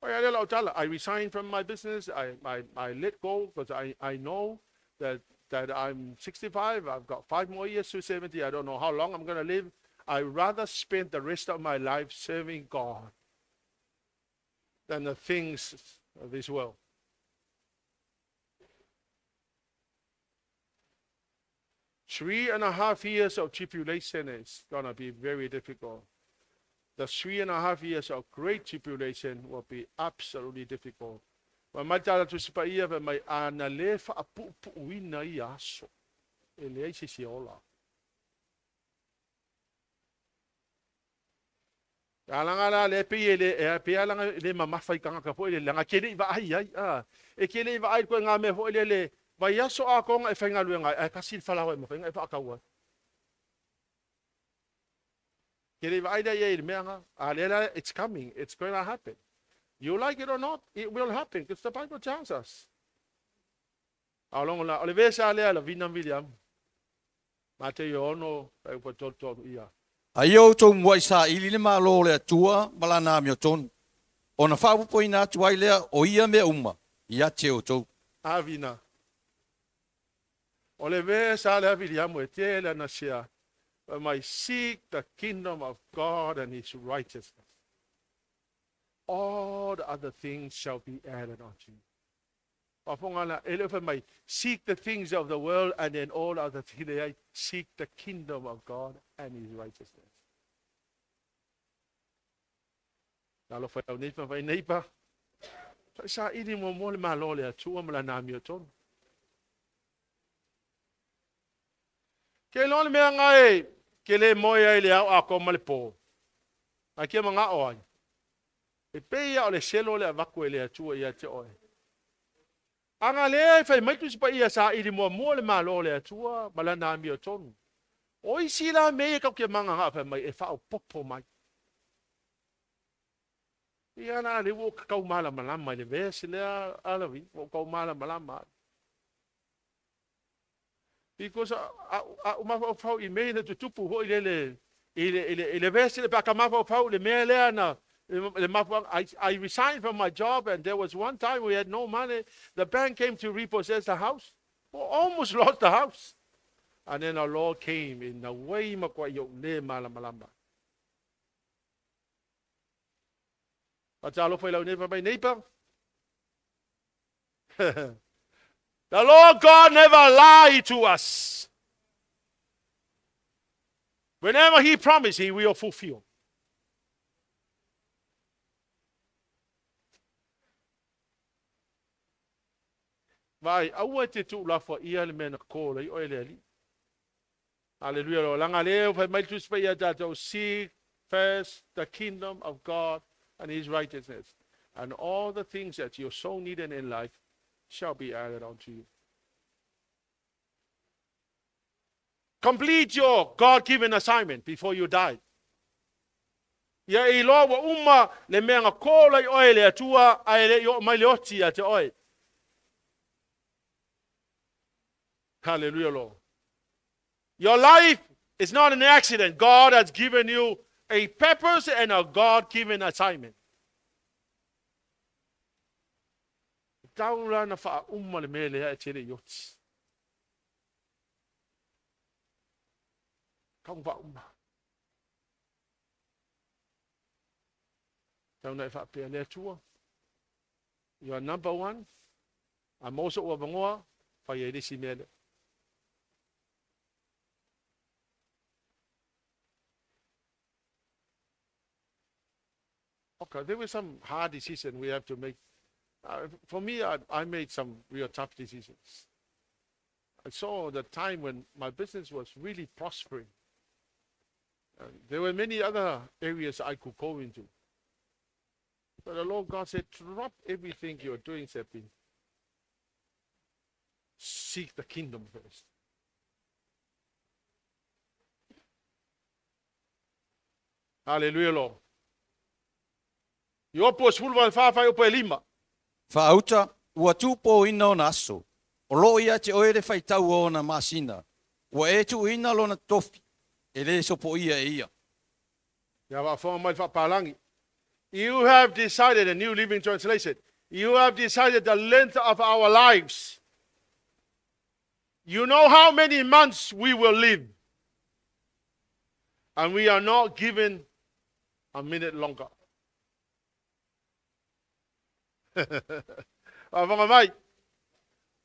Oi, ale lau tala, I resign from my business. I let go because I know that I'm 65. I've got 5 more years to 70. I don't know how long I'm going to live. I rather spend the rest of my life serving God than the things of this world. 3.5 years of tribulation is going to be very difficult. The 3.5 years of great tribulation will be absolutely difficult. Ma mai tala tusi pa ia mai ana le whaapuupuuina i aso. E leai se si ola. Alanga la le pe le e pe alanga le mamafa i kangaka foi le langa ke le i vaai ai a e ke le i vaai koe ngā mea foi le le vai aso a konga e whaingaluenga ai kasi le falawa e mawhainga e whaakaua. Ke le i vaai lea i le mea nga a le la it's coming, it's going to happen. You like it or not, it will happen because the Bible tells us. A longo la o le vesa lea la vina William. Mate yo ono pa upa tolu ia. A ia outou muaʻi saili le Malo o le Atua ma Lana amiotonu, ona faaopoopoina atu ai lea o ia mea uma ia te outou. Avina. O le vesa lea Viliamu e tele ana sia fai mai seek the kingdom of God and his righteousness. All the other things shall be added unto you. Faafofoga la, e le o fai mai, seek the things of the world and then all other things, leai, seek the kingdom of God and his righteousness. Talofa i lau neipa vai neipa. Fai saili muamua le Malo o le Atua ma lana amiotonu. Ke iloa le mea nga e ke le moe ai le ao atoa ma le po. Ai kia mangao ai. E pei ia o le selo le avatu e le Atua ia te oe. Aga lea e fai mai Tusi Paia saili muamua le Malo o le Atua ma lana amiotonu. O isi la mea ia kau ke manganga fai mai e faaopoopo mai. Ia la le ua kau malamalama i le vesi lea alavi, ua kau malamalama ai. Because a mafaufau i mea na tutupu hoi le le i le i le i le vesi le pa ka mafaufau le mea lea na le mafuanga I resigned from my job and there was one time we had no money. The bank came to repossess the house. We almost lost the house. And then our Lord came in a way ma kwa i le malamalama. Talofa i lau neighbor mai neighbor. The Lord God never lied to us. Whenever he promised, he will fulfill. Vai, aua te tuulafoaia le mea na kola i oe le Alii. Hallelujah. Lord. Langa leo fai mai tusi paia tātou, seek first the kingdom of God and his righteousness, and all the things that you so needed in life shall be added unto you. Complete your God-given assignment before you die. Ia e iloa ua uma le mea na kola i oe le Atua, ae le i oo mai le oti ia te oe. Hallelujah, Lord. Your life is not an accident. God has given you a purpose and a God-given assignment. tau la na faauma le mea lea e te le i oti. Tau faauma. Tau na e faapea le Atua. You are number one. A maua so'u avanoa, fai ai le isi mea lea. Okay, there were some hard decisions we have to make. For me, I made some real tough decisions. I saw the time when my business was really prospering. There were many other areas I could go into. But the Lord God said, drop everything you're doing, Sepi. Seek the kingdom first. Hallelujah, Lord. Iopo 14 fuaiupu e 5. Faauta, ua tupoina ona aso. O loo ia te oe le faitau o ona masina. Ua e tuuina lona tofi, e le sopoia e ia. Ia faafofoga mai le faapalagi. You have decided, a New Living Translation, you have decided the length of our lives. You know how many months we will live. And we are not given a minute longer. Faafofoga mai.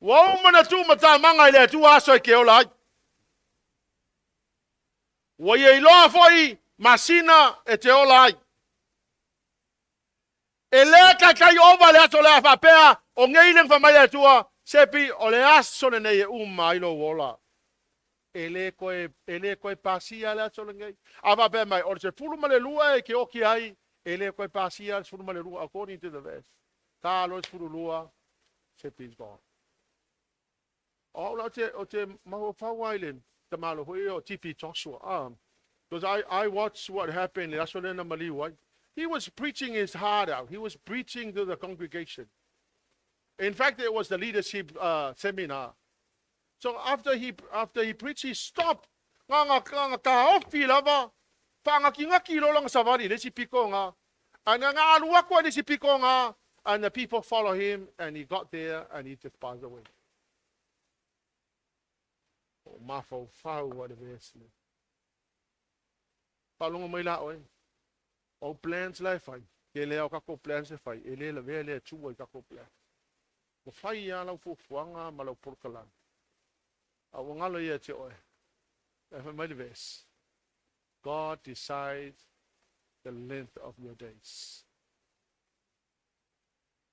Ua uma na tuu matamaga i le Atua aso e ke ola ai. Ua ia iloa foi masina e te ola ai. E le taitai ova le aso lea faapea o nei le fai mai le Atua, Sepi, o le aso lenei e uma ai lou ola. E le koe, e le koe pasia le aso lenei. A faapea mai, o le 12 e ke oki ai, e le koe pasia le 12, according to the verse. Ta lo 12, Sepi is gone. O au la o te mafaufau ai le tamalo foi o TB Joshua. Because I watched what happened le aso lea na maliu ai. He was preaching his heart out. He was preaching to the congregation. In fact, it was the leadership seminar. So after he preached, he stopped. Nga nga nga ka ofi lava. Whaangakingaki lo langa savali le si piko nga. And nga alu aku le si piko nga. And the people follow him, and he got there and he just passed away. O mafaufau a le vesi. Faalogo mai la oe. O plans la e fai. Ke lea o kako plans e fai. E le lavea le Atua i kako plans. Ua fai ia lau fuafuaga ma lau polokalame. A ua galo ia te oe. E fai mai le verse. God decides the length of your days.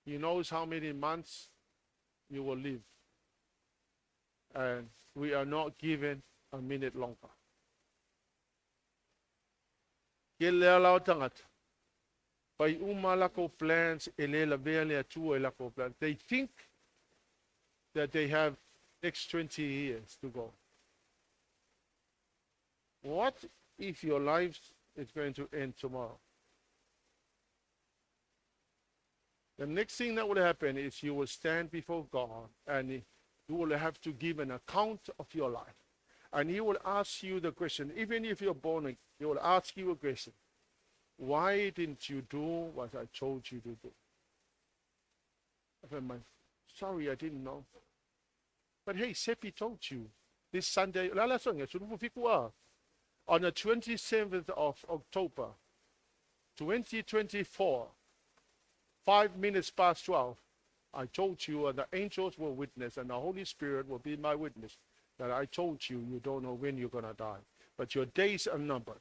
He knows how many months you will live. And we are not given a minute longer. Ke lea lao tagata. Fai uma lako plans e le lavea le Atua i lako plans. They think that they have next 20 years to go. What if your life is going to end tomorrow? The next thing that will happen is you will stand before God and you will have to give an account of your life. And He will ask you the question, even if you're born again, He will ask you a question. Why didn't you do what I told you to do? I said, sorry, I didn't know. But hey, Seppi told you this Sunday, on the 27th of October, 2024, 12:05, I told you, and the angels will witness, and the Holy Spirit will be my witness, that I told you you don't know when you're going to die. But your days are numbered.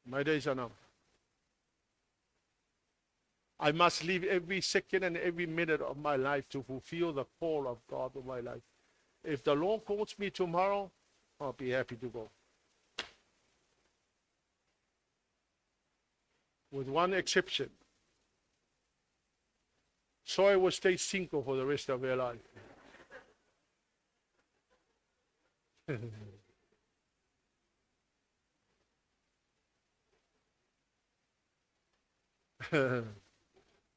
My days are numbered. I must live every second and every minute of my life to fulfill the call of God of my life. If the Lord calls me tomorrow, I'll be happy to go. With one exception. So I will stay single for the rest of their life.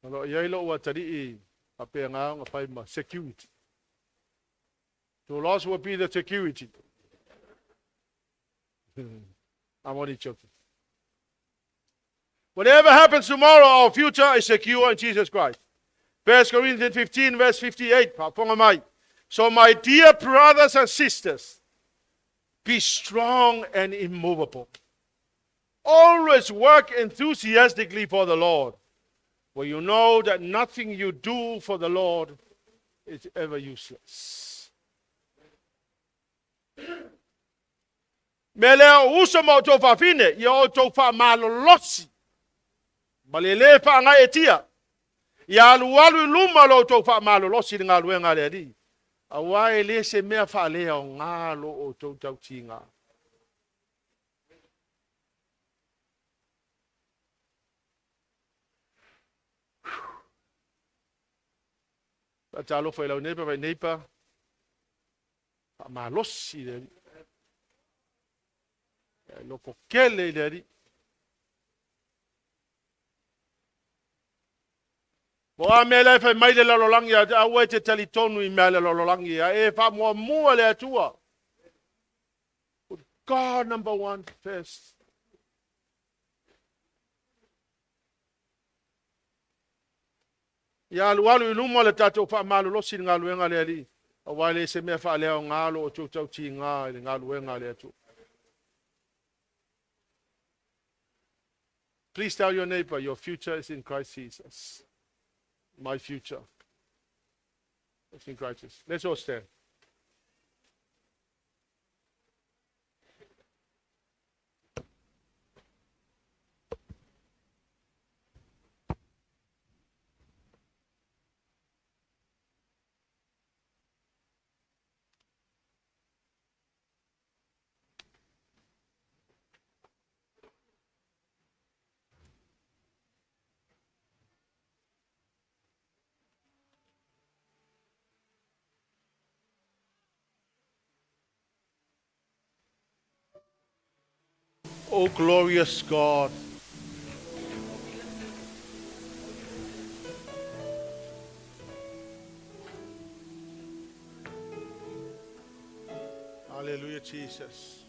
Alo iai lo ua tari a pe ngā nga pai ma security. To loss will be the security. I'm only joking. Whatever happens tomorrow, our future is secure in Jesus Christ. 1 Corinthians 15, verse 58. Faafofoga mai. So, my dear brothers and sisters, be strong and immovable. Always work enthusiastically for the Lord, for you know that nothing you do for the Lord is ever useless. Mea lea o uso ma outou faafine, ia outou faamalolosi. Ma le lē faagaeetia. Ia alualu i luma lo outou faamalolosi i le galuega a le Alii. Auā e le se mea faaleaoga lo outou tautiga. Faatalofa i lau neighbor, vai neighbor. Faamalosi i le Alii. E loko kele i le Alii. Po a mea la e fai mai le lalolagi, aua e te talitonu i mea le lalolagi, a e faamuamua le Atua. Put God number one first. Ia alualu i luma le tatou faamalolosi i le galuega a le Alii, auā e le se mea faaleaoga lo outou tautiga i le galuega a le Atua. Please tell your neighbor your future is in Christ Jesus. My future is in Christ Jesus. Let's all stand. Oh, glorious God. Hallelujah, Jesus.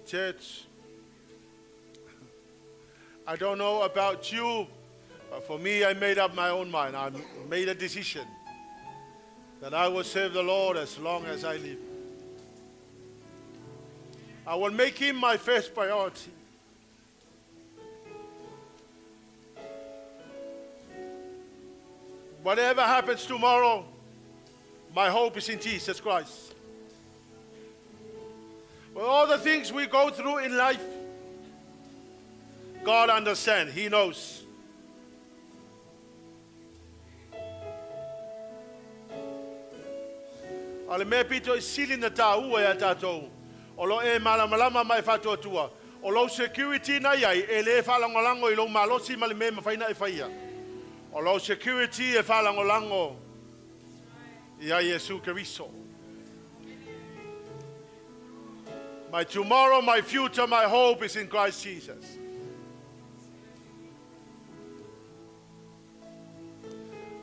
Church, I don't know about you, but for me, I made up my own mind. I made a decision that I will serve the Lord as long as I live. I will make him my first priority. Whatever happens tomorrow, my hope is in Jesus Christ. With all the things we go through in life, God understands. He knows. A le mea pito i sili na tāua ia tātou, o lo e malamalama mai faatuatua, o lou security na iai, e le faalagolago i lou malosi ma le mea mafai na e faia. O lou security e faalagolago ia Iesu Keriso. My tomorrow, my future, my hope is in Christ Jesus.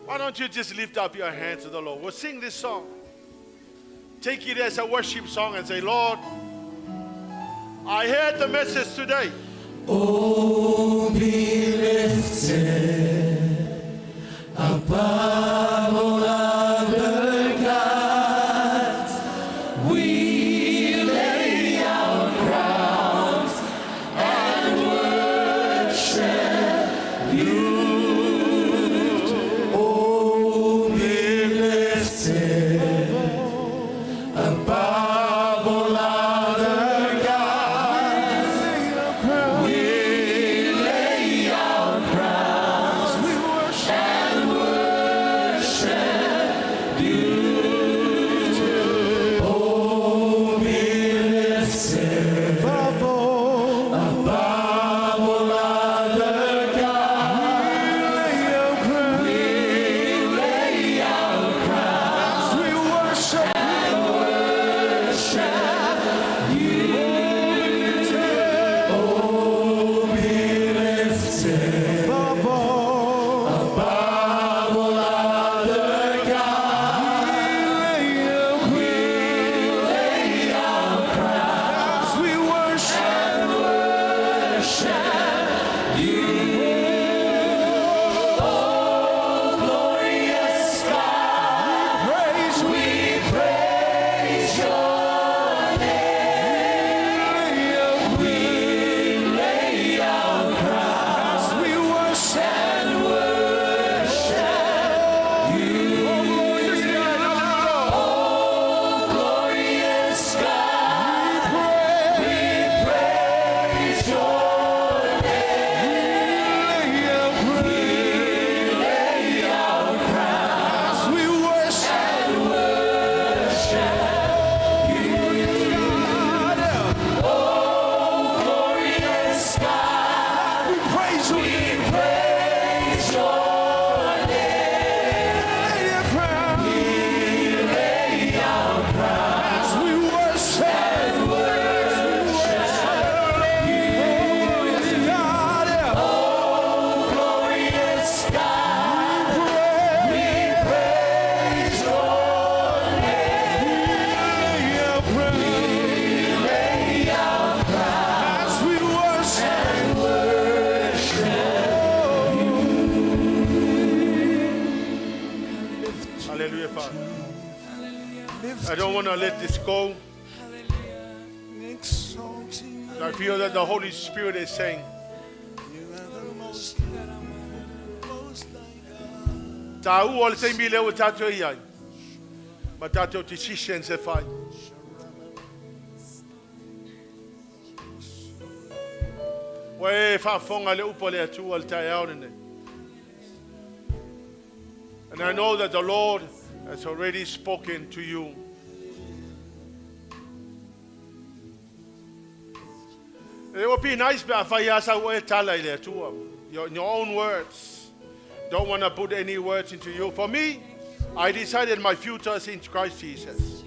Why don't you just lift up your hands to the Lord? We'll sing this song. Take it as a worship song and say, Lord, I heard the message today. Oh, be lifted above all other gods. We lay our crowns and worship you. Oh, be lifted above all other gods. We lay our crowns and worship you. Oh, be lifted above all other gods. I don't want to let this go. I feel that the Holy Spirit is saying, Tā ua le taimi leo tātou i ai. Ma tātou decisions e whai. Ua e whaafonga le upo le atua le tai au nei. And I know that the Lord has already spoken to you. It would be nice pe a whai asa ua e tala i le atua. In your own words. Don't want to put any words into you. For me, I decided my future is in Christ Jesus.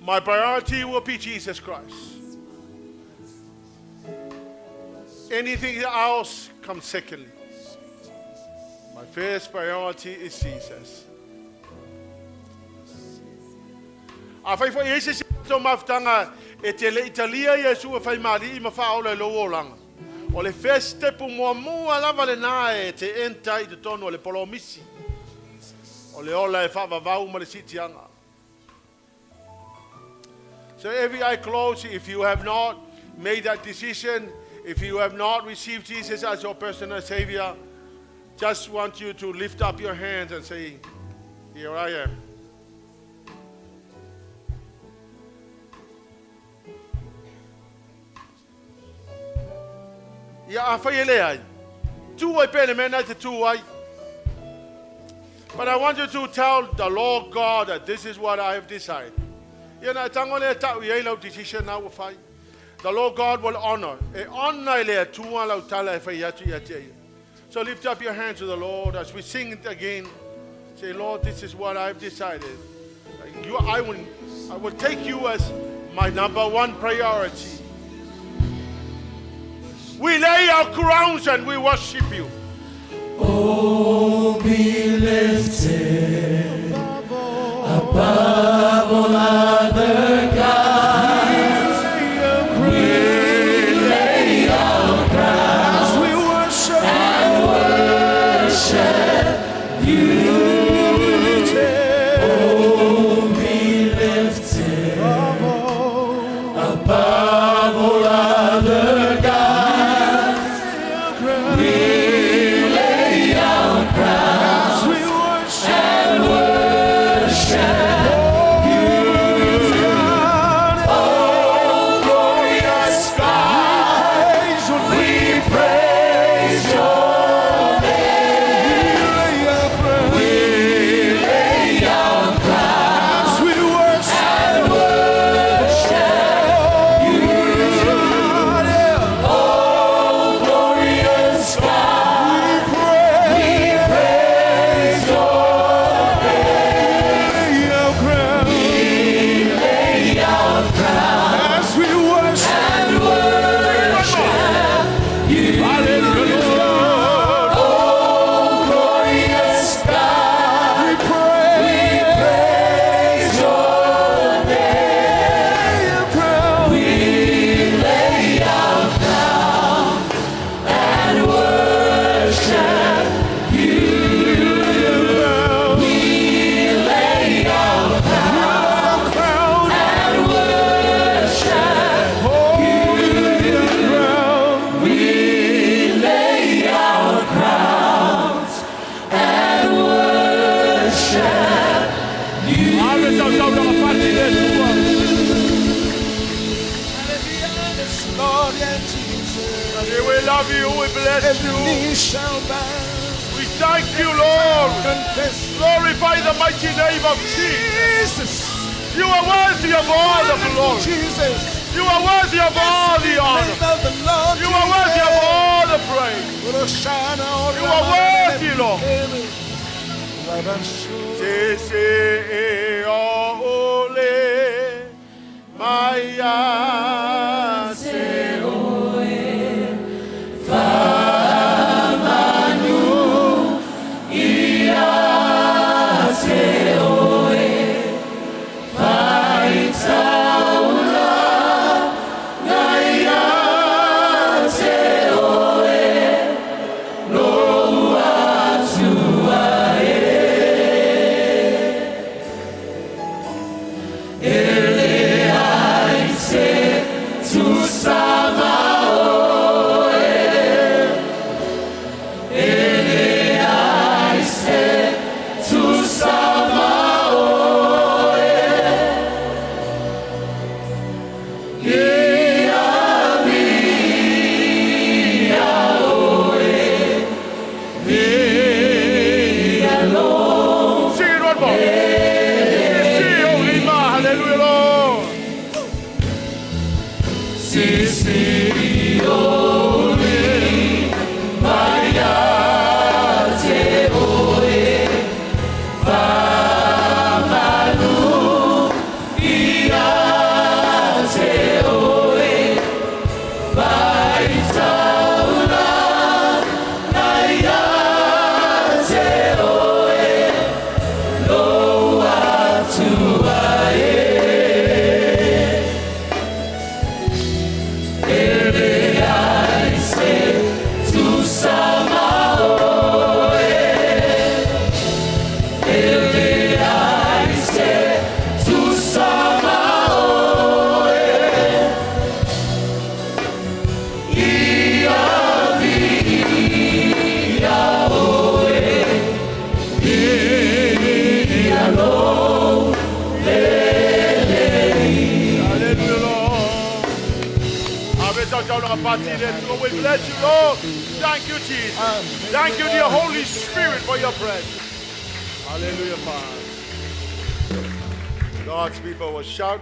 My priority will be Jesus Christ. Anything else comes secondly. My first priority is Jesus. A whai whai ese se tō mafutanga e te le Italia i e sua whai mari i ma whaola i lo olanga. O le first step mua mua lava le nā e te enta i te tonu o le polomisi. O le ola e whaavavau ma le sitianga. So every eye closed, if you have not made that decision, if you have not received Jesus as your personal Savior, just want you to lift up your hands and say, here I am. Ia a whai ele ai. Tū ai pene mena te tū ai. But I want you to tell the Lord God that this is what I have decided. Ia na tango le tau i lau decision na ua whai. The Lord God will honor. E honor le atua lau tala e whai atu ia te ia. So lift up your hands to the Lord as we sing it again. Say, Lord, this is what I've decided. I will take you as my number one priority. We lay our crowns and we worship you. Oh, be lifted above all other gods. We lay our crowns we worship and worship you. Oh, be lifted above all other gods. We lay our crowns we worship and worship you. Oh, glorious God, we praise your name. We lay our crowns we worship and worship you. Oh, glorious God, we praise your name. We lay our crowns as we worship and worship you. Oh, glorious God, we we praise your name. We lay our crowns and worship you. We lay our crowns and worship you. We lay our crowns and worship you. Ave sau sau na pati le atua. Lord and Jesus. We love you, we bless Every you. knee shall bow, We thank you, Lord. confess Glorify the mighty name of Jesus. Jesus. You are worthy of all the glory. Jesus. You are worthy of all the honor. Name of the Lord You are worthy of all the praise. You are worthy, Lord. Se se e o le maya se Te Faapati le Atua. We bless you, Lord. Thank you, Jesus. Thank you, dear Holy Spirit, for your presence. Hallelujah, Father. God's people will shout.